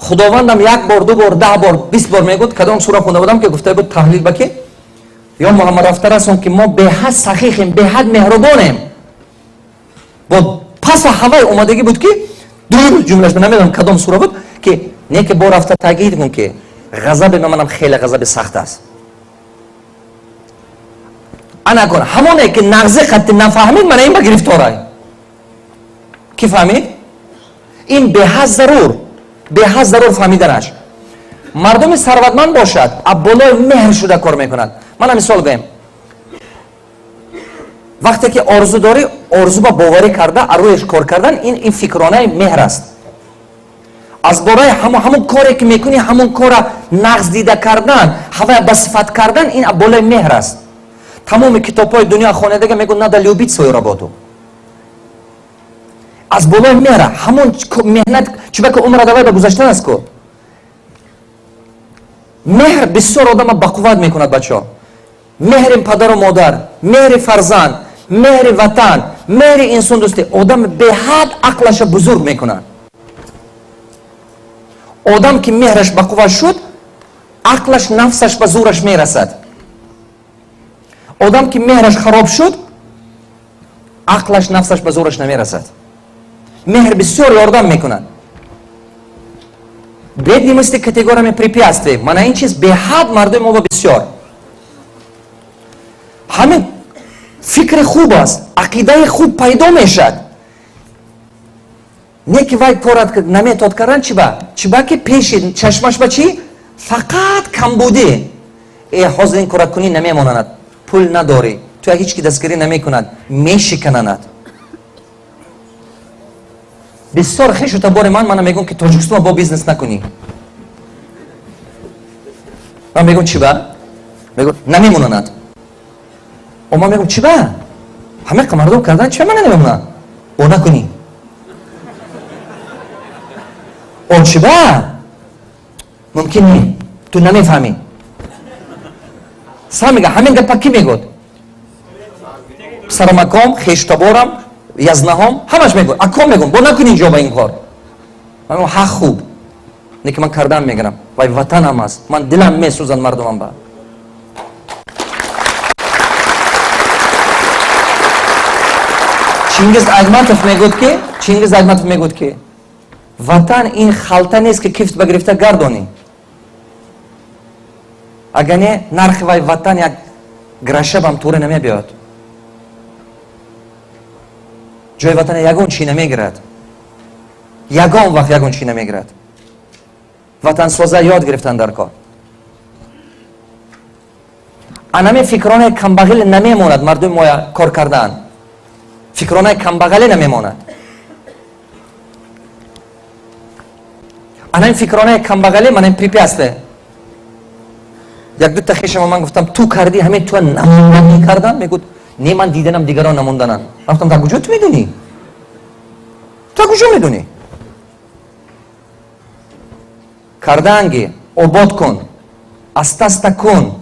Худовандам як бор, ду бор, 10 бор, 20 бор мегӯд. Кадом сура хонда будам, ки гуфта буд таҳлил ба ки ё Муҳаммад, рафта расон, ки мо беҳад сахихем, беҳад меҳрубонем. Бо паса ҳавай омадагӣ буд, ки дуюм ҷумлаш, намедонам кадом сура буд, ки не ки бо рафта таъкид кун, ки ғазаби манам хеле ғазаби сахт аст. Ана кун, ҳамоне ки нағзи қатти нафаҳмид, мана ин ба гирифторай. Ки фаҳмид? Ин беҳад зарур, беҳад зарур фаҳмиданаш. Мардуми сарватманд бошад, аб болои меҳр шуда кор мекунад. Мана мисол гӯем: вақте ки орзу дорӣ, орзу ба боварӣ карда, арӯяш кор кардан, ин фикронаи меҳр аст. Аз бораи ҳамон коре ки мекунӣ, ҳамон кора нағз дида кардан, ҳавая ба сифат кардан, ин болои меҳр аст. Тамоми китобҳои дунё хонедага мегӯ: надо любить свою работу. Аз болои меҳра ҳамон меҳнат, чунки умра давай ба гузаштан аст ку. Меҳр бисёр одама бақувват мекунад, бачаҳо. Меҳри падару модар, меҳри фарзанд, меҳри ватан, меҳри инсондӯстӣ одам беҳад ақлаша бузург мекунад. Одам ки меҳраш бақувват шуд, ақлаш, нафсаш ба зӯраш мерасад. Одам ки меҳраш хароб шуд, ақлаш, нафсаш ба зӯраш намерасад. Меҳр бисёр ёрдам мекунад. Бедные мысли категориями препятствий. Мана ин чиз беҳад мардуми мо ба бисёр. Ҳамин фикри хуб аст, ақидаи хуб пайдо мешавад. Не ки вай корат наметод кардан, чи ба? Чи ба ки пеши чашмаш ба чӣ? Фақат камбудӣ. Э, ҳозир ин кора кунӣ, намемонанад. Пул надорӣ. Ту ҳеҷ ки дастгирӣ намекунад, мешикананад. Бисёр хешу табори ман мана мегӯм, ки Тоҷикистон бо бизнес накунӣ. Ман мегӯм, чӣ ба? Мегӯ, намемонанад. О, ман мегӯм, чӣ ба? Ҳамақа мардум кардан, чӣ ба мана намемонад? О, накунӣ. О, чӣ ба? Мумкин не. Ту намефаҳмӣ. Сам мега, ҳамин гапа кӣ мегӯд? Сарамаком, хештаборам, язнаҳом, ҳамаш мегӯ. Аком мегӯм, бо накунӣ инҷо ба ин кор. Ман мегӯм, ҳақ хуб. Не ки ман кардан мегирам. Вай ватанам аст. Ман дилам месӯзад мардумам ба. Чингиз Айтматов мегӯд ки, Чингиз Айтматов мегӯд ки ватан ин халта нест, ки кифт ба гирифта гардонӣ. Агар не, нархи вай ватан як грашабам туре намебиёд. Ҷои ватана ягон чӣ намегирад. Ягон вақт ягон чӣ намегирад. Ватансоза ёд гирифтан дар кор. Анаме фикронаи камбағил намемонад мардуми моя кор кардаанд. Фикронаи камбағале намемонад. Анами фикронаи камбағале манам препятствие. Як дута хешама ман гуфтам, ту кардӣ, ҳамин туа намонданӣ кардам, мегӯд, не, ман диданам дигарон намондананд. Ман гуфтам, дар куҷо ту медонӣ? Ту куҷо медонӣ? Кардаанги обод кун, аста аста кун.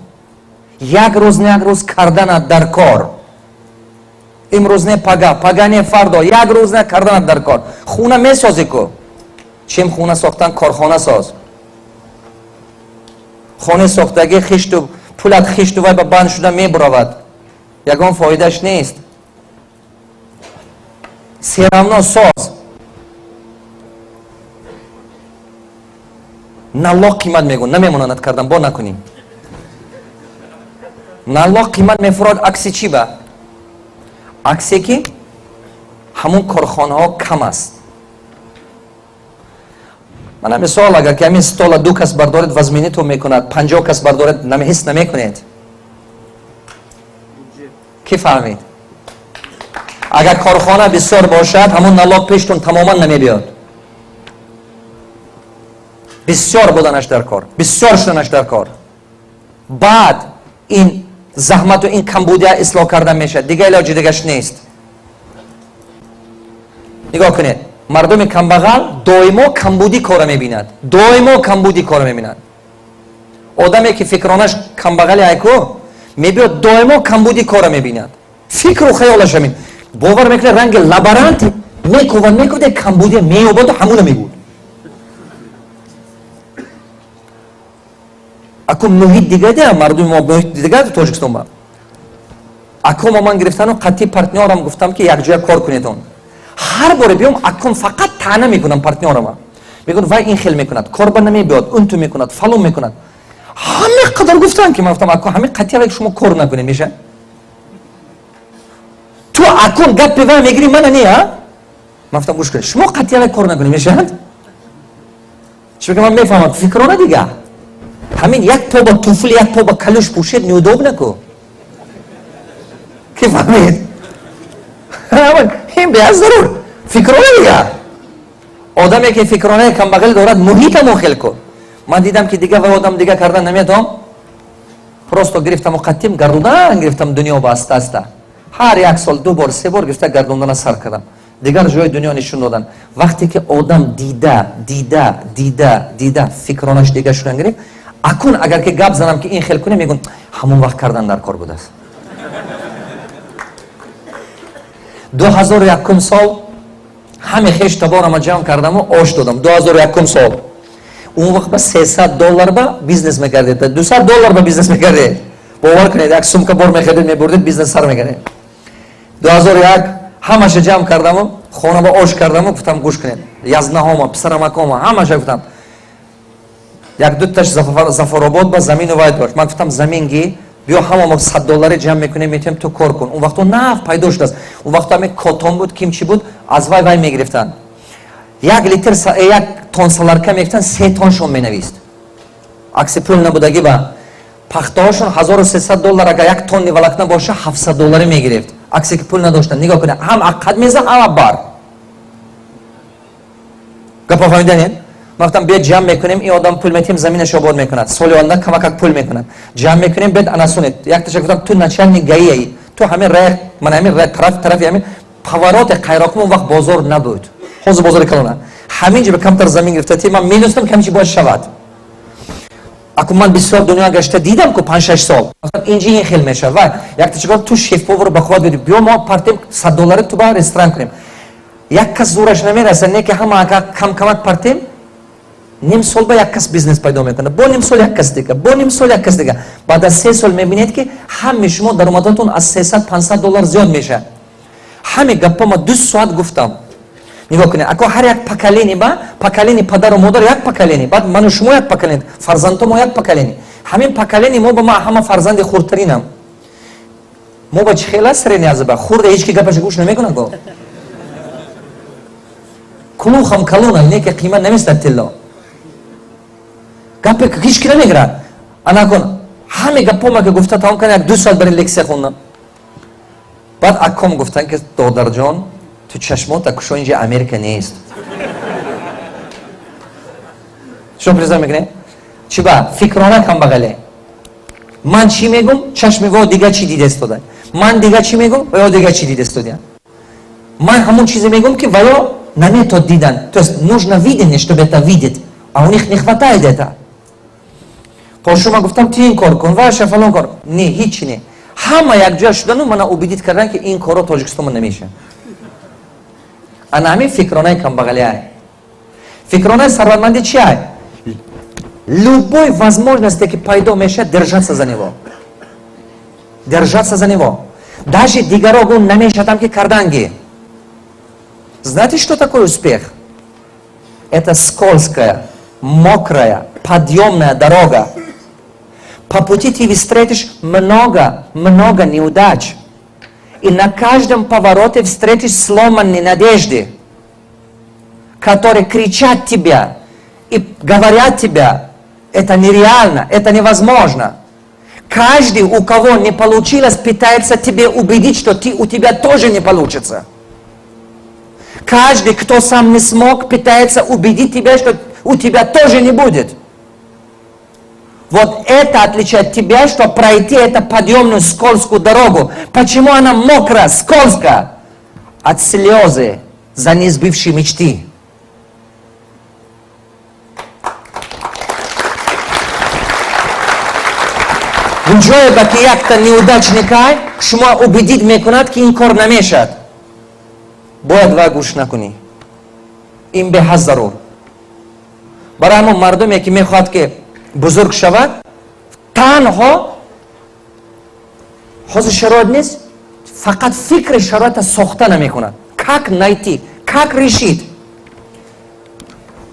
Як рӯз не, як рӯз карданат дар кор. Имрӯз не, пага, пага не, фардо, як рӯз не, карданат дар кор. Хуна месозӣ ку? Чем хуна сохтан, корхона соз. Хонаи сохтагӣ хишту пулат хишту вай ба банд шуда мебуравад. Ягон фоидаш нест. Всё равно соз. Налог қимат мегӯ, намемонанад кардан, бо накунӣ. Налог қимат мефурод акси чӣ ба? Аксе ки ҳамун корхонаҳо кам аст. Мана мисол, агар ки ҳамин стола ду кас бардоред, вазминитон мекунад, 50 кас бардоред, ҳис намекунед. Кӣ фаҳмид? Агар корхона бисёр бошад, ҳамун налог пештон тамоман намебиёд. Бисёр буданаш дар кор, бисёр шуданаш дар кор. Баъд ин заҳмату ин камбудия ислоҳ карда мешавад. Дигар илоҷи дигаш нест. Нигоҳ кунед, мардуми камбағал доимо камбудӣ кора мебинад, доимо камбудӣ кора мебинад. Одаме ки фикронаш камбағали айку мебиёд, доимо камбудӣ кора мебинад. Фикру хаёлаш ҳамин. Бовар мекунад, ранги лаборант мекувад, мекувад, камбудия меёбаду ҳамуна мегӯд. Аку муҳит дига, мардуми мо муҳит дига Тоҷикистон ба. Акома ман гирифтану қатъи партнёрам гуфтам, ки якҷоя кор кунедон. Ҳар боре биём, аком фақат таъна мекунам партнёрама. Мегӯяд, вай ин хел мекунад, корба намебиёд, унту мекунад, фалон мекунад. Ҳаме қадар гуфтам, ки ман гуфтам, ако ҳаме қатъи вай шумо кор накунед меша? Ту акун гапи вай мегирӣ, мана не, а? Ман гуфтам, гӯш кунед, шумо қатъи вай кор накунед мешавад? Чунки ман мефаҳмам фикрона дига. Ҳамин як по ба туфли, як по ба калӯш пӯшед, неудобно ку. Ки фаҳмид? Ин беҳад зарур. Фикрона дига. Одаме ки фикронаи камбағалӣ дорад, муҳитамо хел кун. Ман дидам, ки дига вай одам дига кардан наметавон. Просто гирифтаму қаттим гардондан гирифтам дунё ба аста аста. Ҳар як сол ду бор, се бор гирифта гардондана сар кардам. Дигар ҷои дунё нишон додан. Вақте ки одам дида, дида, дида, дида фикронаш дига шудан гирифт, акун агар ки гап занам, ки ин хел кунем, мегӯн, ҳамон вақт кардан дар кор будааст. 2001 сол ҳаме хеш таборама ҷамъ кардаму ош додам. 2001 сол. Он вақт ба 300 доллар ба бизнес мекардед, 200 доллар ба бизнес мекардед. Бовар кунед, як сумка бор мехаридед, мебурдед, бизнес сар мекардед. 2001 ҳамаша ҷамъ кардаму, хона ба ош кардаму, гуфтам: «Гӯш кунед, язнаҳома, писарамакома, ҳамаша», гуфтам. Як дуташ Зафаробод ба замину вай дошт. Ман гуфтам: «Замин ги, биё, ҳама мо 100 доллари ҷамъ мекунем, метиҳем, ту кор кун». Он вақто нав пайдо шудааст, он вақто ҳаме cotton буд, ким чӣ буд, аз вай мегирифтанд. 1 литр, 1 тон солярка мегирифтанд, 3 тоншон менавист. Акси пул набудагӣ ба пахтаҳошон 1300 доллар, агар 1 тонни волокна боша, 700 долларӣ мегирифт. Аксе ки пул надоштанд. Нигоҳ кунед, ҳам аққад меза, ҳам бар гапа фаҳмиданед. Ман гуфтам: «Биёд, ҷамъ мекунем, ин одам пул метиҳем, заминаш обод мекунад, соли оянда камакак пул мекунад, ҷамъ мекунем, бед анасунед». Якташа гуфтам: «Ту начальник ГАИ, ту ҳамин рай, ман ҳамин рай, тараф тарафи ҳамин повороте Қайроқум». Он вақт бозор набуд, ҳозир бозори калона. Ҳамин ҷо камтар замин гирифта ти. Ман медонистам, ки ҳамин чи бояд шавад. Аку ман бисёр дунё гашта дидам ку, 5-6 сол инҷи ин хел мешавад. Ва якташа гуфтам: «Ту шеф-повар ба қувват биди, биё, мо партем 100 доллари, ту ба ресторан кунем». Як кас зӯраш намераса, не ки ҳама ага кам камак партем, ним сол ба як кас бизнес пайдо мекунад, бо ним сол як кас дига, бо ним сол як кас дига. Баъд аз 3 сол мебинед, ки ҳами шумо даромадатон аз 300, 500 доллар зиёд мешавад. Ҳами гаппа ма 2 соат гуфтам. Нигоҳ кунед, ако ҳар як поколение ба поколение, падару модар як поколение, баъд ману шумо як поколение, фарзандто мо як поколение. Ҳамин поколение мо ба ма ҳама фарзанди хурдтаринам. Мо ба чӣ хел аст? Средний азба хурда, ҳеҷ ки гапаша гӯш намекунад ко. Кулухам калона, не ки қимат наместад тилло, гапе ҳеҷ ки намегирад. Анакун ҳаме гапома ки гуфта тамом кардам, як 2 соат барин лексия хондам. Баъд акком гуфтанд, ки: «Додарҷон, ту чашмота кушо, инҷа Америка нест». Шумо приза мекунед чи ба фикрона камбағале? Ман чӣ мегум, чашми во дига чӣ дида истода, ман дига чӣ мегум, ва ё дига чӣ дида истодия. Ман ҳамон чизе мегум, ки ваё наметод дидан. То есть нужно видение, чтобы это видеть, а у них не хватает это. Пошума гуфтам: «Ту ин кор кун, ваша фалон кор». Не, ҳичи не. Ҳама якҷоя шудану мана убедить кардан, ки ин корро Тоҷикистонма намеша. Ана ҳамин фикронаи камбағалиай. Фикронаи сарватмандӣ чи ай? Любой возможности, ки пайдо мешавад, держаться за него, держаться за него, даже дигаро гун намешавадам, ки карданги. Знаете, что такое успех? Это скользкая, мокрая, подъемная дорога. По пути ты встретишь много, много неудач, и на каждом повороте встретишь сломанные надежды, которые кричат тебя и говорят тебя: «Это нереально, это невозможно». Каждый, у кого не получилось, пытается тебе убедить, что у тебя тоже не получится. Каждый, кто сам не смог, пытается убедить тебя, что у тебя тоже не будет. Вот это отличает тебя, что пройти эту подъемную скользкую дорогу. Почему она мокрая, скользкая? От слезы за несбывшие мечты. Ҷое ба ки якта неудачникай шумо убедить мекунад, ки ин кор намешавад, бояд вай гӯш накунӣ. Ин беҳад зарур барои ҳамон мардуме, ки мехоҳад, ки бузург шавад. Танҳо ҳозир шароит нест, фақат фикри шароита сохта намекунад, как найти, как решить.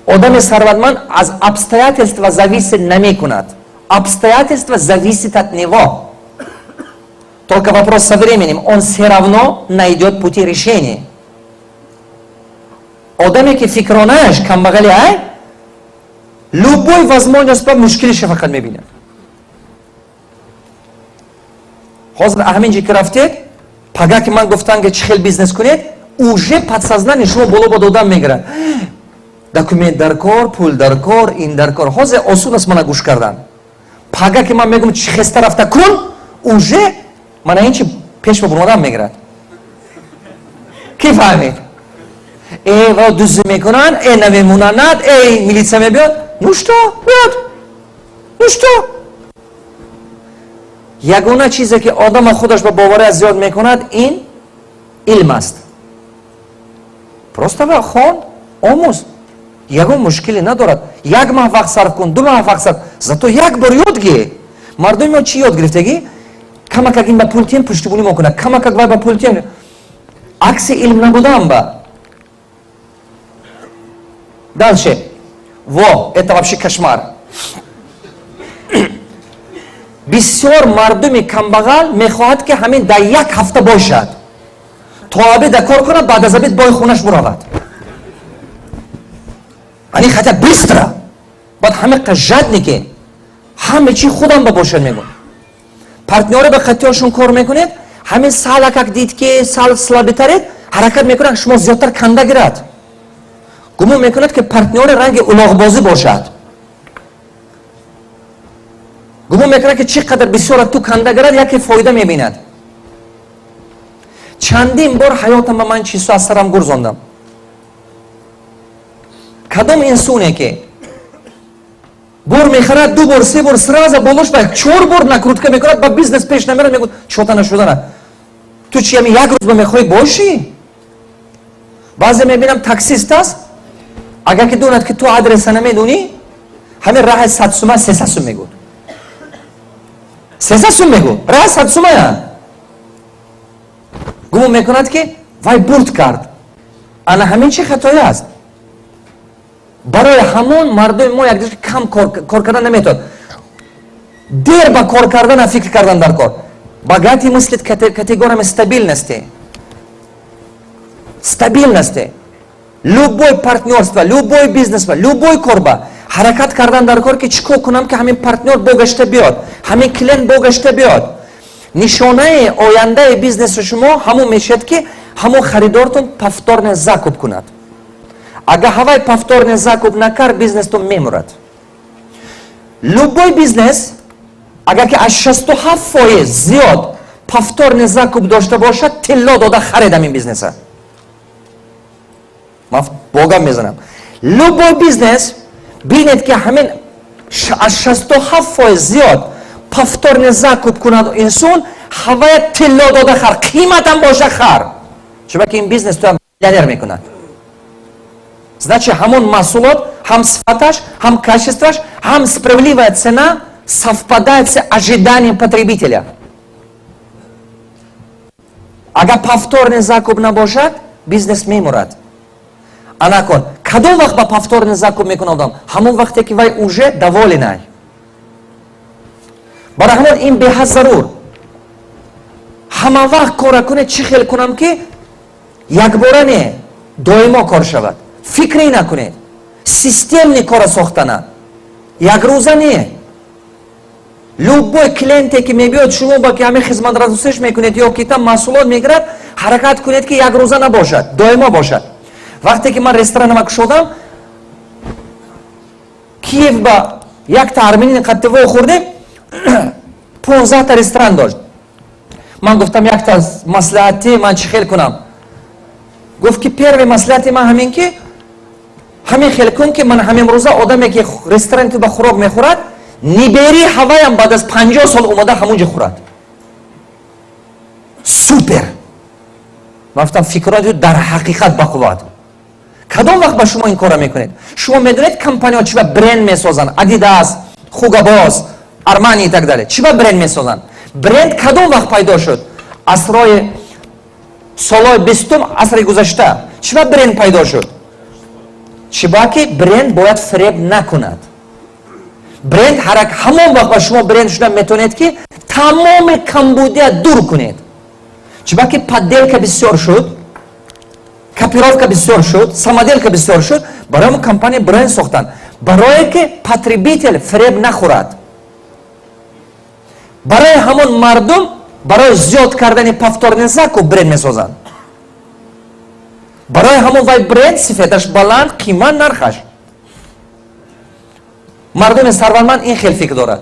Одами сарватманд аз обстоятельства зависит намекунад, обстоятельства зависит от него. Только вопрос со временем, он все равно найдет пути решения. Одаме, ки фикронааш камбағали ай, любой возможность ба мушкилиша фақат мебинад. Ҳозир ҳамин ҷи ки рафтед, пага ки ман гуфтам, ки чӣ хел бизнес кунед, уже подсознание шумо боло ба додан мегирад: документ дар кор, пул дар кор, ин дар кор. Ҳозир осон аст мана гӯш кардан. Пага ки ман мегӯм, чӣ хеста рафта кун, уже мана ин чи пеш ба буромадан мегирад. Ки фаҳмид? Э, ва дуздӣ мекунанд, э, намемонанад, э, милитсия мебиёд. Ну что, биёд, ну что? Ягона чизе, ки одама худаш ба бовария зиёд мекунад, ин илм аст. Просто ва хон, омӯз, ягон мушкиле надорад. Як маҳ вақт сарф кун, 2 маҳ вақт сарф, зато як бор ёд гир. Мардуми мо чӣ ёд гирифтагӣ? Камакак ин ба пул тием, пуштибунӣ мо кунад, камакак вай ба пул тием. Акси илм набудам ба. Дальше. Во, это вообще кошмар. Бисёр мардуми камбағал мехоҳад, ки ҳамин дар як ҳафта бошад, то обеда кор кунад, баъд аз обед бой хонаш буравад. Они хотят быстро. Баъд ҳамиқа жадный, ки ҳаме чи худам ба бошад мегӯ. Партнёре ба қатиёшон кор мекунед, ҳамин салакак дид, ки сал слабый таред, ҳаракат мекунад, шумо зиёдтар канда гирад. Гумон мекунад, ки партнёри ранги улоғбозӣ бошад. Гумон мекунад, ки чӣ қадар бисёр ту канда гирад, яке фоида мебинад. Чандин бор ҳаётам ба ман чизҳо аз сарам гурзондам. Кадом инсоне ки бор мехарад, ду бор, се бор сразу болош ба чор бор накрутка мекунад, ба бизнес пеш намерад. Мегӯяд, чота нашудана. Ту чи, ами як рӯз ба мехоҳӣ бошӣ? Баъзе мебинам, таксист аст, агар ки донад, ки ту адреса намедонӣ, ҳамин раҳи 100 сума 300 сум мегӯд, 300 сум мегӯ, раҳи 100 сумая. Гумон мекунад, ки вай бурд кард. Ана ҳамин чи хатоя аст. Барои ҳамон мардуми мо якдигар кам кор кардан наметавонад. Дер ба кор кардана фикр кардан дар кор. Богатый мыслит категориями стабильности, стабильности. Любой партнёрство, любой бизнес, любой корба ҳаракат кардан дар кор, ки чӣ кор кунам, ки ҳамин партнёр богашта биёд, ҳамин клиент богашта биёд. Нишонаи ояндаи бизнеси шумо ҳамон мешавад, ки ҳамон харидортон повторный закуп кунад. Агар ҳавай повторный закуп накард, бизнестон мемурад. Любой бизнес, агар ки аз 67% зиёд повторный закуп дошта бошад, тилло дода харед ҳамин бизнеса. Ман богам мезанам, любой бизнес бинед, ки ҳамин аз 67% зиёд повторный закуп кунад инсон, ҳавая тилло дода хар, қиматам боша хар, чунки ин бизнес туам миллионер мекунад. Значит, ҳамон маҳсулот ҳам сифаташ, ҳам качество ш, ҳам справедливая цена совпадает с ожиданием потребителя. Агар повторный закуп набошад, бизнес мемурад. Анакон кадом вақт ба повторный закуп мекунад одам? Ҳамон вақте ки вай уже доволен ай. Барои ҳамон ин беҳад зарур. Ҳама вақт кора кунед, чӣ хел кунам, ки якбора не, доимо кор шавад. Фикре накунед, системный кора сохтана, якрӯза не. Любой клиенте ки мебиёд шумо ба, ки ҳамин хизматрасониш мекунед ё ки там маҳсулот мегирад, ҳаракат кунед, ки якрӯза набошад, доимо бошад. Вақте ки ман ресторанама кушодам Киев ба, якта армянин қатти вохӯрдем, 15та ресторан дошт. Ман гуфтам, якта маслиҳати ман чӣ хел кунам? Гуфт, ки первый маслиҳати ман ҳамин, ки ҳамин хел кун, ки ман ҳамин рӯза одаме ки ресторани ту ба хӯрок мехӯрад, нибери ҳаваям баъд аз 50 сол омада ҳамунҷо хӯрад. Супер! Ман гуфтам, фикроти дар ҳақиқат бақувват. Кадом вақт ба шумо ин корро мекунед? Шумо медонед, компаниҳо чӣ ба бренд месозанд? Адидас, Хуго Босс, Армани и так далее. Чӣ ба бренд месозанд? Бренд кадом вақт пайдо шуд? Асрои солҳои 20-ум асри гузашта. Чӣ ба бренд пайдо шуд? Чӣ ба ки бренд бояд фиреб накунад. Бренд ҳарак ҳамон вақт ба шумо бренд шуда метавонед, ки тамоми камбудия дур кунед. Чӣ ба ки подделка бисёр шуд, копировка бисёр шуд, самоделка бисёр шуд. Барои мо компания бренд сохтанд, барое ки потребитель фиреб нахӯрад. Барои ҳамон мардум, барои зиёд кардани повторный закуп бренд месозанд. Барои ҳамон вай бренд сифаташ баланд, қимат нархаш. Мардуми сарватманд ин хел фикр дорад: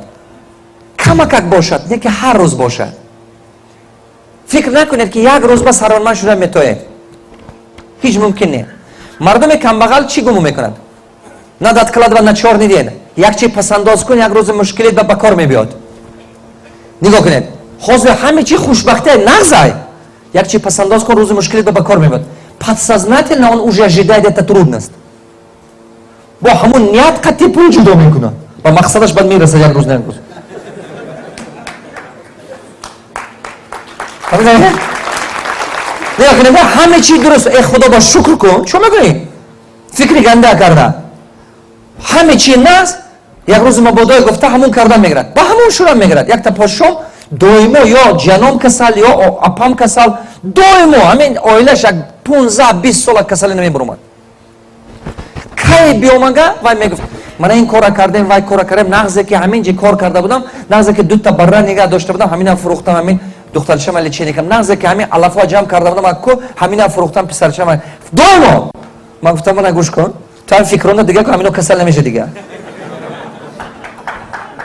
камакак бошад, не ки ҳар рӯз бошад. Фикр накунед, ки як рӯз ба сарватманд шуда метоед, ҳеҷ мумкин не. Мардуми камбағал чӣ гумон мекунад? Надо откладывать на чёрный день. Як чи пасандоз кун, як рӯзи мушкилит ба кор мебиёд. Нигоҳ кунед, ҳозир ҳаме чи хушбахтия нағзай. Як чи пасандоз кун, рӯзи мушкилит ба кор мебиёд. Подсознательно он уже ожидает эта трудность, бо ҳамон ният қатъи пул ҷудо мекунад, ба мақсадаш баъд мерасад як рӯз на як рӯз. Ҳаме чи дуруст. Э, Худо ба шукр кун, чо мекунӣ? Фикри ганда карда, ҳаме чи наст. Як рӯзи мабодое гуфта, ҳамун кардан мегирад, ба ҳамун шудан мегирад. Якта подшоҳ доимо ё ҷаном касал, ё апам касал, доимо ҳамин оилаш як 15-20 сола касале намебуромад. Кай биомага, вай мегуфт: «Мана ин кора кардем, вай кора кардем, нағзе ки ҳамин ҷи кор карда будам, нағзе ки дута барра нигаҳ дошта будам, ҳаминам фурӯхтам, ҳамин духтарчама лечение кардам, нағзе ки ҳамин алафҳо ҷамъ карда будам, ку ҳаминам фурӯхтам, писарчама». Доимо ман гуфтам: «Мана, гӯш кун, ту ҳам фикронда дига ку, ҳамино касал намеша дига».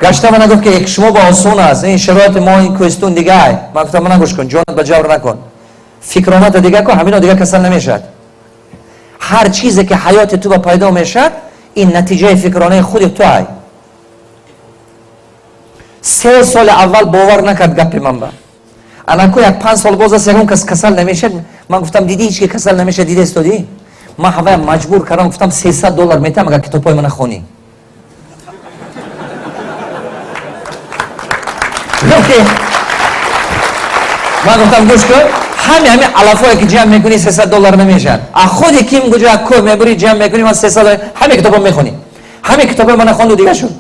Гашта мана гуфт, ки шумо ба осон аст, ин шароити мо, ин кӯҳистон дигай. Ман гуфтам: «Мана, гӯш кун, ҷонат ба ҷавр накун, фикроната дига ку, ҳамино дига касал намешавад». Ҳар чизе ки ҳаёти ту ба пайдо мешавад, ин натиҷаи фикронаи худи ту ай. 3 соли аввал бовар накард гапи ман ба. Анаку як 5 сол боз аст, ягон кас касал намешад. Ман гуфтам: «Дидӣ, ҳеч ки касал намешад, дида истодӣ?» Ман ҳаваям маҷбур кардам, гуфтам: «$300 метам, агар китобҳои мана хонӣ». Ман гуфтам: «Гӯш кун, ҳами алафое ки ҷамъ мекунӣ, $300 намешавад. А худи ким куҷо кӯ мебурӣ, ҷамъ мекунӣ, ман 300 ҳаме китобо мехонӣ». Ҳаме китобои мана хонду, дига шуд.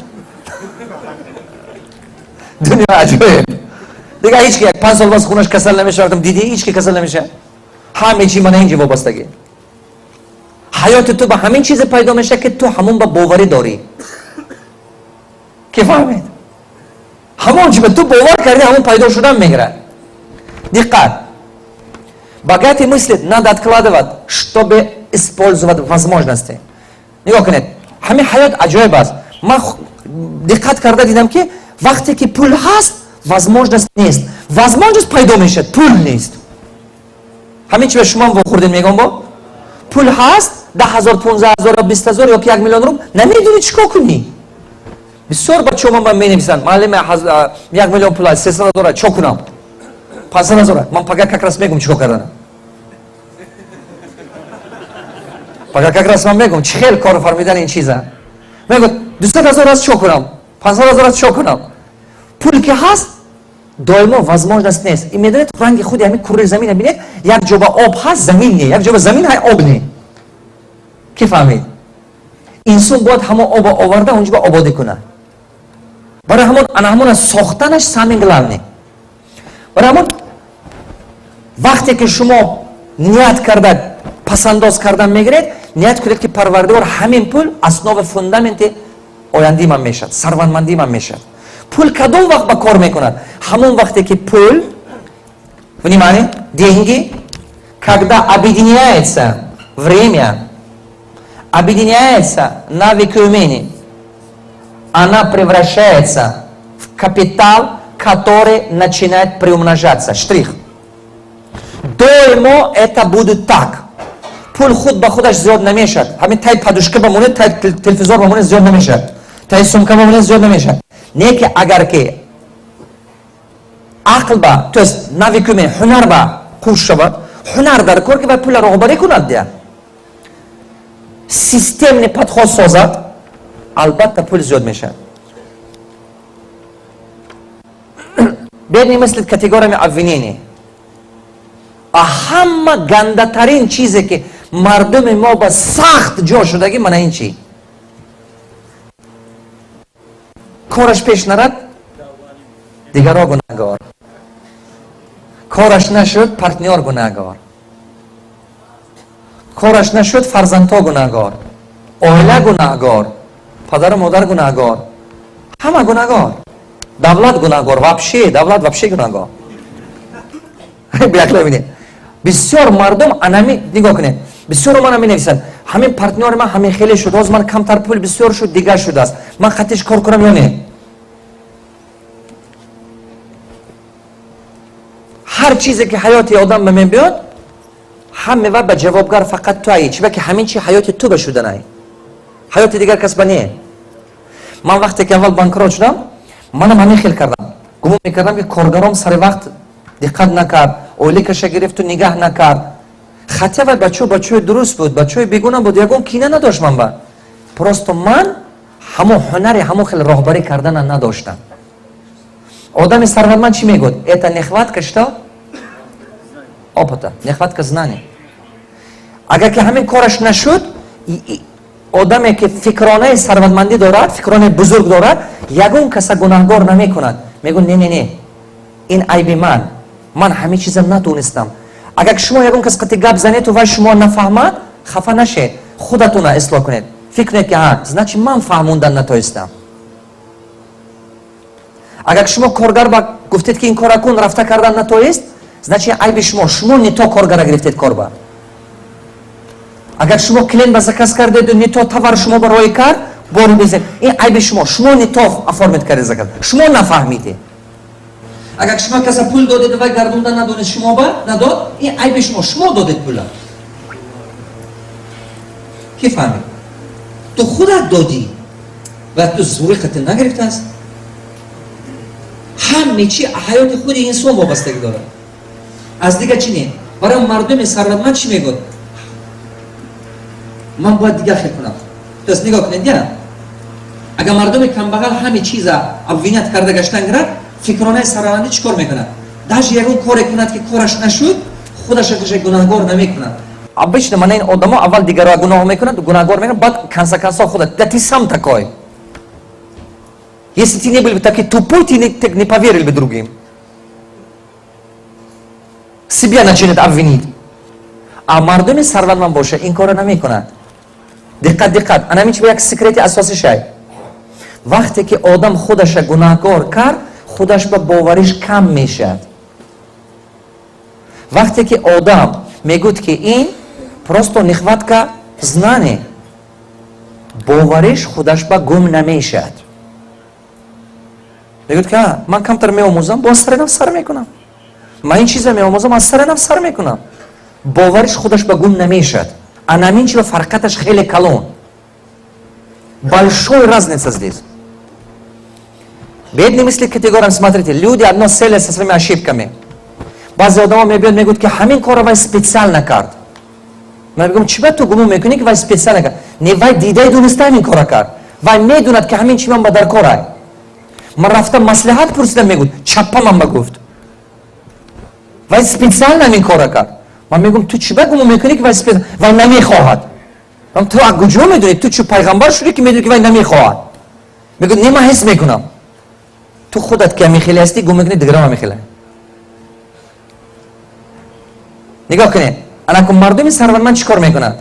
Дунё аҷоиб. Дига ҳеч ки як 5 сол боз хунаш касал намешавад. Гуфтам: «Дидӣ, ҳеч ки касал намешавад». Ҳаме чи мана инҷи вобастагӣ. Ҳаёти ту ба ҳамин чизе пайдо мешавад, ки ту ҳамон ба боварӣ дорӣ. Ки фаҳмед, ҳамон чи ба ту бовар кардӣ, ҳамон пайдо шудан мегирад. Диққат! Богатый мыслит: надо откладывать, чтобы использовать возможности. Нигоҳ кунед, ҳамин ҳаёт аҷоиб аст. Ман диққат карда дидам, ки вақте ки пул ҳаст, возможность нест, возможность пайдо мешавад, пул нест. Ҳамин чи ба шумоам вохӯрдем, мегӯям, бо пул ҳаст, 10 000, 15 000, 20 000 ё ки 1 миллион рубл, намедонӣ чӣ кор кунӣ. Бисёр бачаҳо ман менависанд: «Маълиме, 1 миллион пул аст, 300 000, чо кунам, 500 0?» Ман пага как раз мегум, чӣ кор карданам. Пага как раз ман мегум, чӣ хел кор фармидан ин чиза. Мегӯд: «200 000 аст, чо кунам, 500 000 аст, чо кунам?» Пул ки ҳаст, доимо возможность нест. И медонед, ранги худи ҳамин курраи замина бинед: як ҷо ба об ҳаст, замин не, як ҷо ба замин ҳай, об не. Ки фаҳмид, инсон бояд ҳамон обо оварда, онҷо ба ободӣ кунад. Барои ҳамон ана ҳамона сохтанаш самый главный. Барои ҳамон вақте ки шумо ният карда пасандоз кардан мегиред, ният кунед, ки Парвардигор, ҳамин пул основа, фундаменти ояндаи ман мешавад, сарватмандии ман мешавад. Пул кадом вақт ба кор мекунад? Ҳамон вақте ки пул, внимание, деньги, когда объединяется время, объединяется навыки, умения, она превращается в капитал, который начинает приумножаться. Штрих. Доимо это будет так. Пул худ ба худаш зиёд намешавад. Ҳамин тай подушка бамонед, тай телевизор бамонед, зиёд намешавад, тай сумка бамонед, зиёд намешавад. Не ки агар ки ақл ба, то есть навыки, умения, ҳунар ба қуш шавад, ҳунар дар кор, ки вай пула роҳбарӣ кунад, дия системный подход созад, албатта, пул зиёд мешавад. Бедный мыслит категориями обвинений. А ҳама гандатарин чизе, ки мардуми мо ба сахт ҷо шудагӣ, мана ин чи: кораш пеш нарад, дигарро гунаҳгор, кораш нашуд, партнёр гунаҳгор, кораш нашуд, фарзандҳо гунаҳгор, оила гунаҳгор, падару модар гунаҳгор, ҳама гунаҳгор, давлат гунаҳгор, вообще давлат вообще гунаҳгор. Бинед, бисёр мардум анами, нигоҳ кунед, бисёр мана менависанд: «Ҳамин партнёри ман ҳамин хеле шуд, ҳозир ман камтар пул бисёр шуд, дигар шудааст, ман хатиш кор кунам ё не?» Ҳар чизе ки ҳаёти одам ба мебиёд, ҳаме ва ба ҷавобгар фақат ту аи. Чиба ки ҳамин чи ҳаёти ту ба шуданай, ҳаёти дигар кас ба не. Ман вақте ки аввал банкрот шудам, манам ҳамин хел кардам. Гумон мекардам, ки коргаром сари вақт диққат накард, ойликаша гирифту нигаҳ накард. Хотя вай бачао бачаои дуруст буд, бачаои бегуна буд, ягон кина надошт ман ба. Просто ман ҳамон ҳунари ҳамон хел роҳбарӣ кардана надоштам. Одами сарватманд чӣ мегӯяд? Это нехватка что? Опыта, нехватка знаний. Агар ки ҳамин кораш нашуд, одаме ки фикронаи сарватмандӣ дорад, фикронаи бузург дорад, ягон каса гунаҳгор намекунад. Мегӯ: «Не, не, не, ин айби ман, ман ҳамин чиза натонистам». Агар ки шумо ягон кас қати гап занеду вай шумо нафаҳмад, хафа нашед, худатона ислоҳ кунед. Фикр кунед, ки ҳа, значит, ман фаҳмондан натонистам. Агар шумо коргар ба гуфтед, ки ин кора кун, рафта кардан натоист, значит, айби шумо, шумо не то коргара гирифтед корба. Агар шумо клиент ба заказ кардеду не то товар шумо ба роӣ кард, бору безед, ин айби шумо, шумо не то оформить кардед заказ, шумо нафаҳмидед. Агар шумо каса пул додед, вай гардонда надонист, шумо ба надод, ин айби шумо, шумо додед пула. Ки фаҳмид? Ту худат додӣ ва ту зури қати нагирифтааст. Ҳаме чи ҳаёти худи инсон вобастагӣ дорад, аз дигар чи не. Барои мардуми сарватманд чӣ мегӯяд? Ман бояд дигар хел кунам. То есть нигоҳ кунед, я агар мардуми камбағал ҳаме чиза обвинять карда гаштан гирад, фикронаи сарватмандӣ чӣ кор мекунад? Даже ягон коре кунад, ки кораш нашуд, худаша гунаҳгор намекунад. Обычно мана ин одамо аввал дигарро гуноҳ мекунад, гунаҳгор мекунад, баъд конца концов худа: «Да ты сам такой. Если ты не был бы такой тупой, ты не поверил бы другим». Себя начинает обвинить. А мардуми сарватманд боша, ин корро намекунад. Диққат, диққат, ана ҳамин чи як секрети асосӣ шай. Вақте ки одам худаша гунаҳгор кард, худаш ба бовариш кам мешавад. Вақте ки одам мегӯяд, ки ин просто нехватка знаний, бовариш худаш ба гум намешавад. Мегӯяд, ки ман камтар меомӯзам, боз сари нав сар мекунам, ман ин чиза меомӯзам, аз сари нав сар мекунам. Бовариш худаш ба гум намешавад. Анамин чи ба фарқаташ хеле калон, большой разница здесь. Бедные мыслят категориям. Смотрите, люди одно целое со своими ошибками. Баъзе одамо мебиёд, мегӯяд, ки ҳамин корро вай специально кард. Ман мегӯям: «Чӣ ба ту гумон мекунӣ, ки вай специально кард?» «Не, вай дидаи дониста ҳамин корро кард, вай медонад, ки ҳамин чи ман ба дар корай. Ман рафтам, маслиҳат пурсидам, мегӯд, чаппа ман ба гуфт, вай специально ҳамин корро кард». Ман мегӯям: «Ту чӣ ба гумон мекунӣ, ки вай вай намехоҳад?» Ту аз куҷо медонӣ? Ту чӣ, пайғамбар шудӣ, ки медонӣ, ки вай намехоҳад? Мегӯ: «Не, ман ҳис мекунам». Ту худат ки ҳамин хеле ҳастӣ, гумон мекунӣ дигарам ҳамин хеле. Нигоҳ кунед, ана кун, мардуми сарватманд чӣ кор мекунад?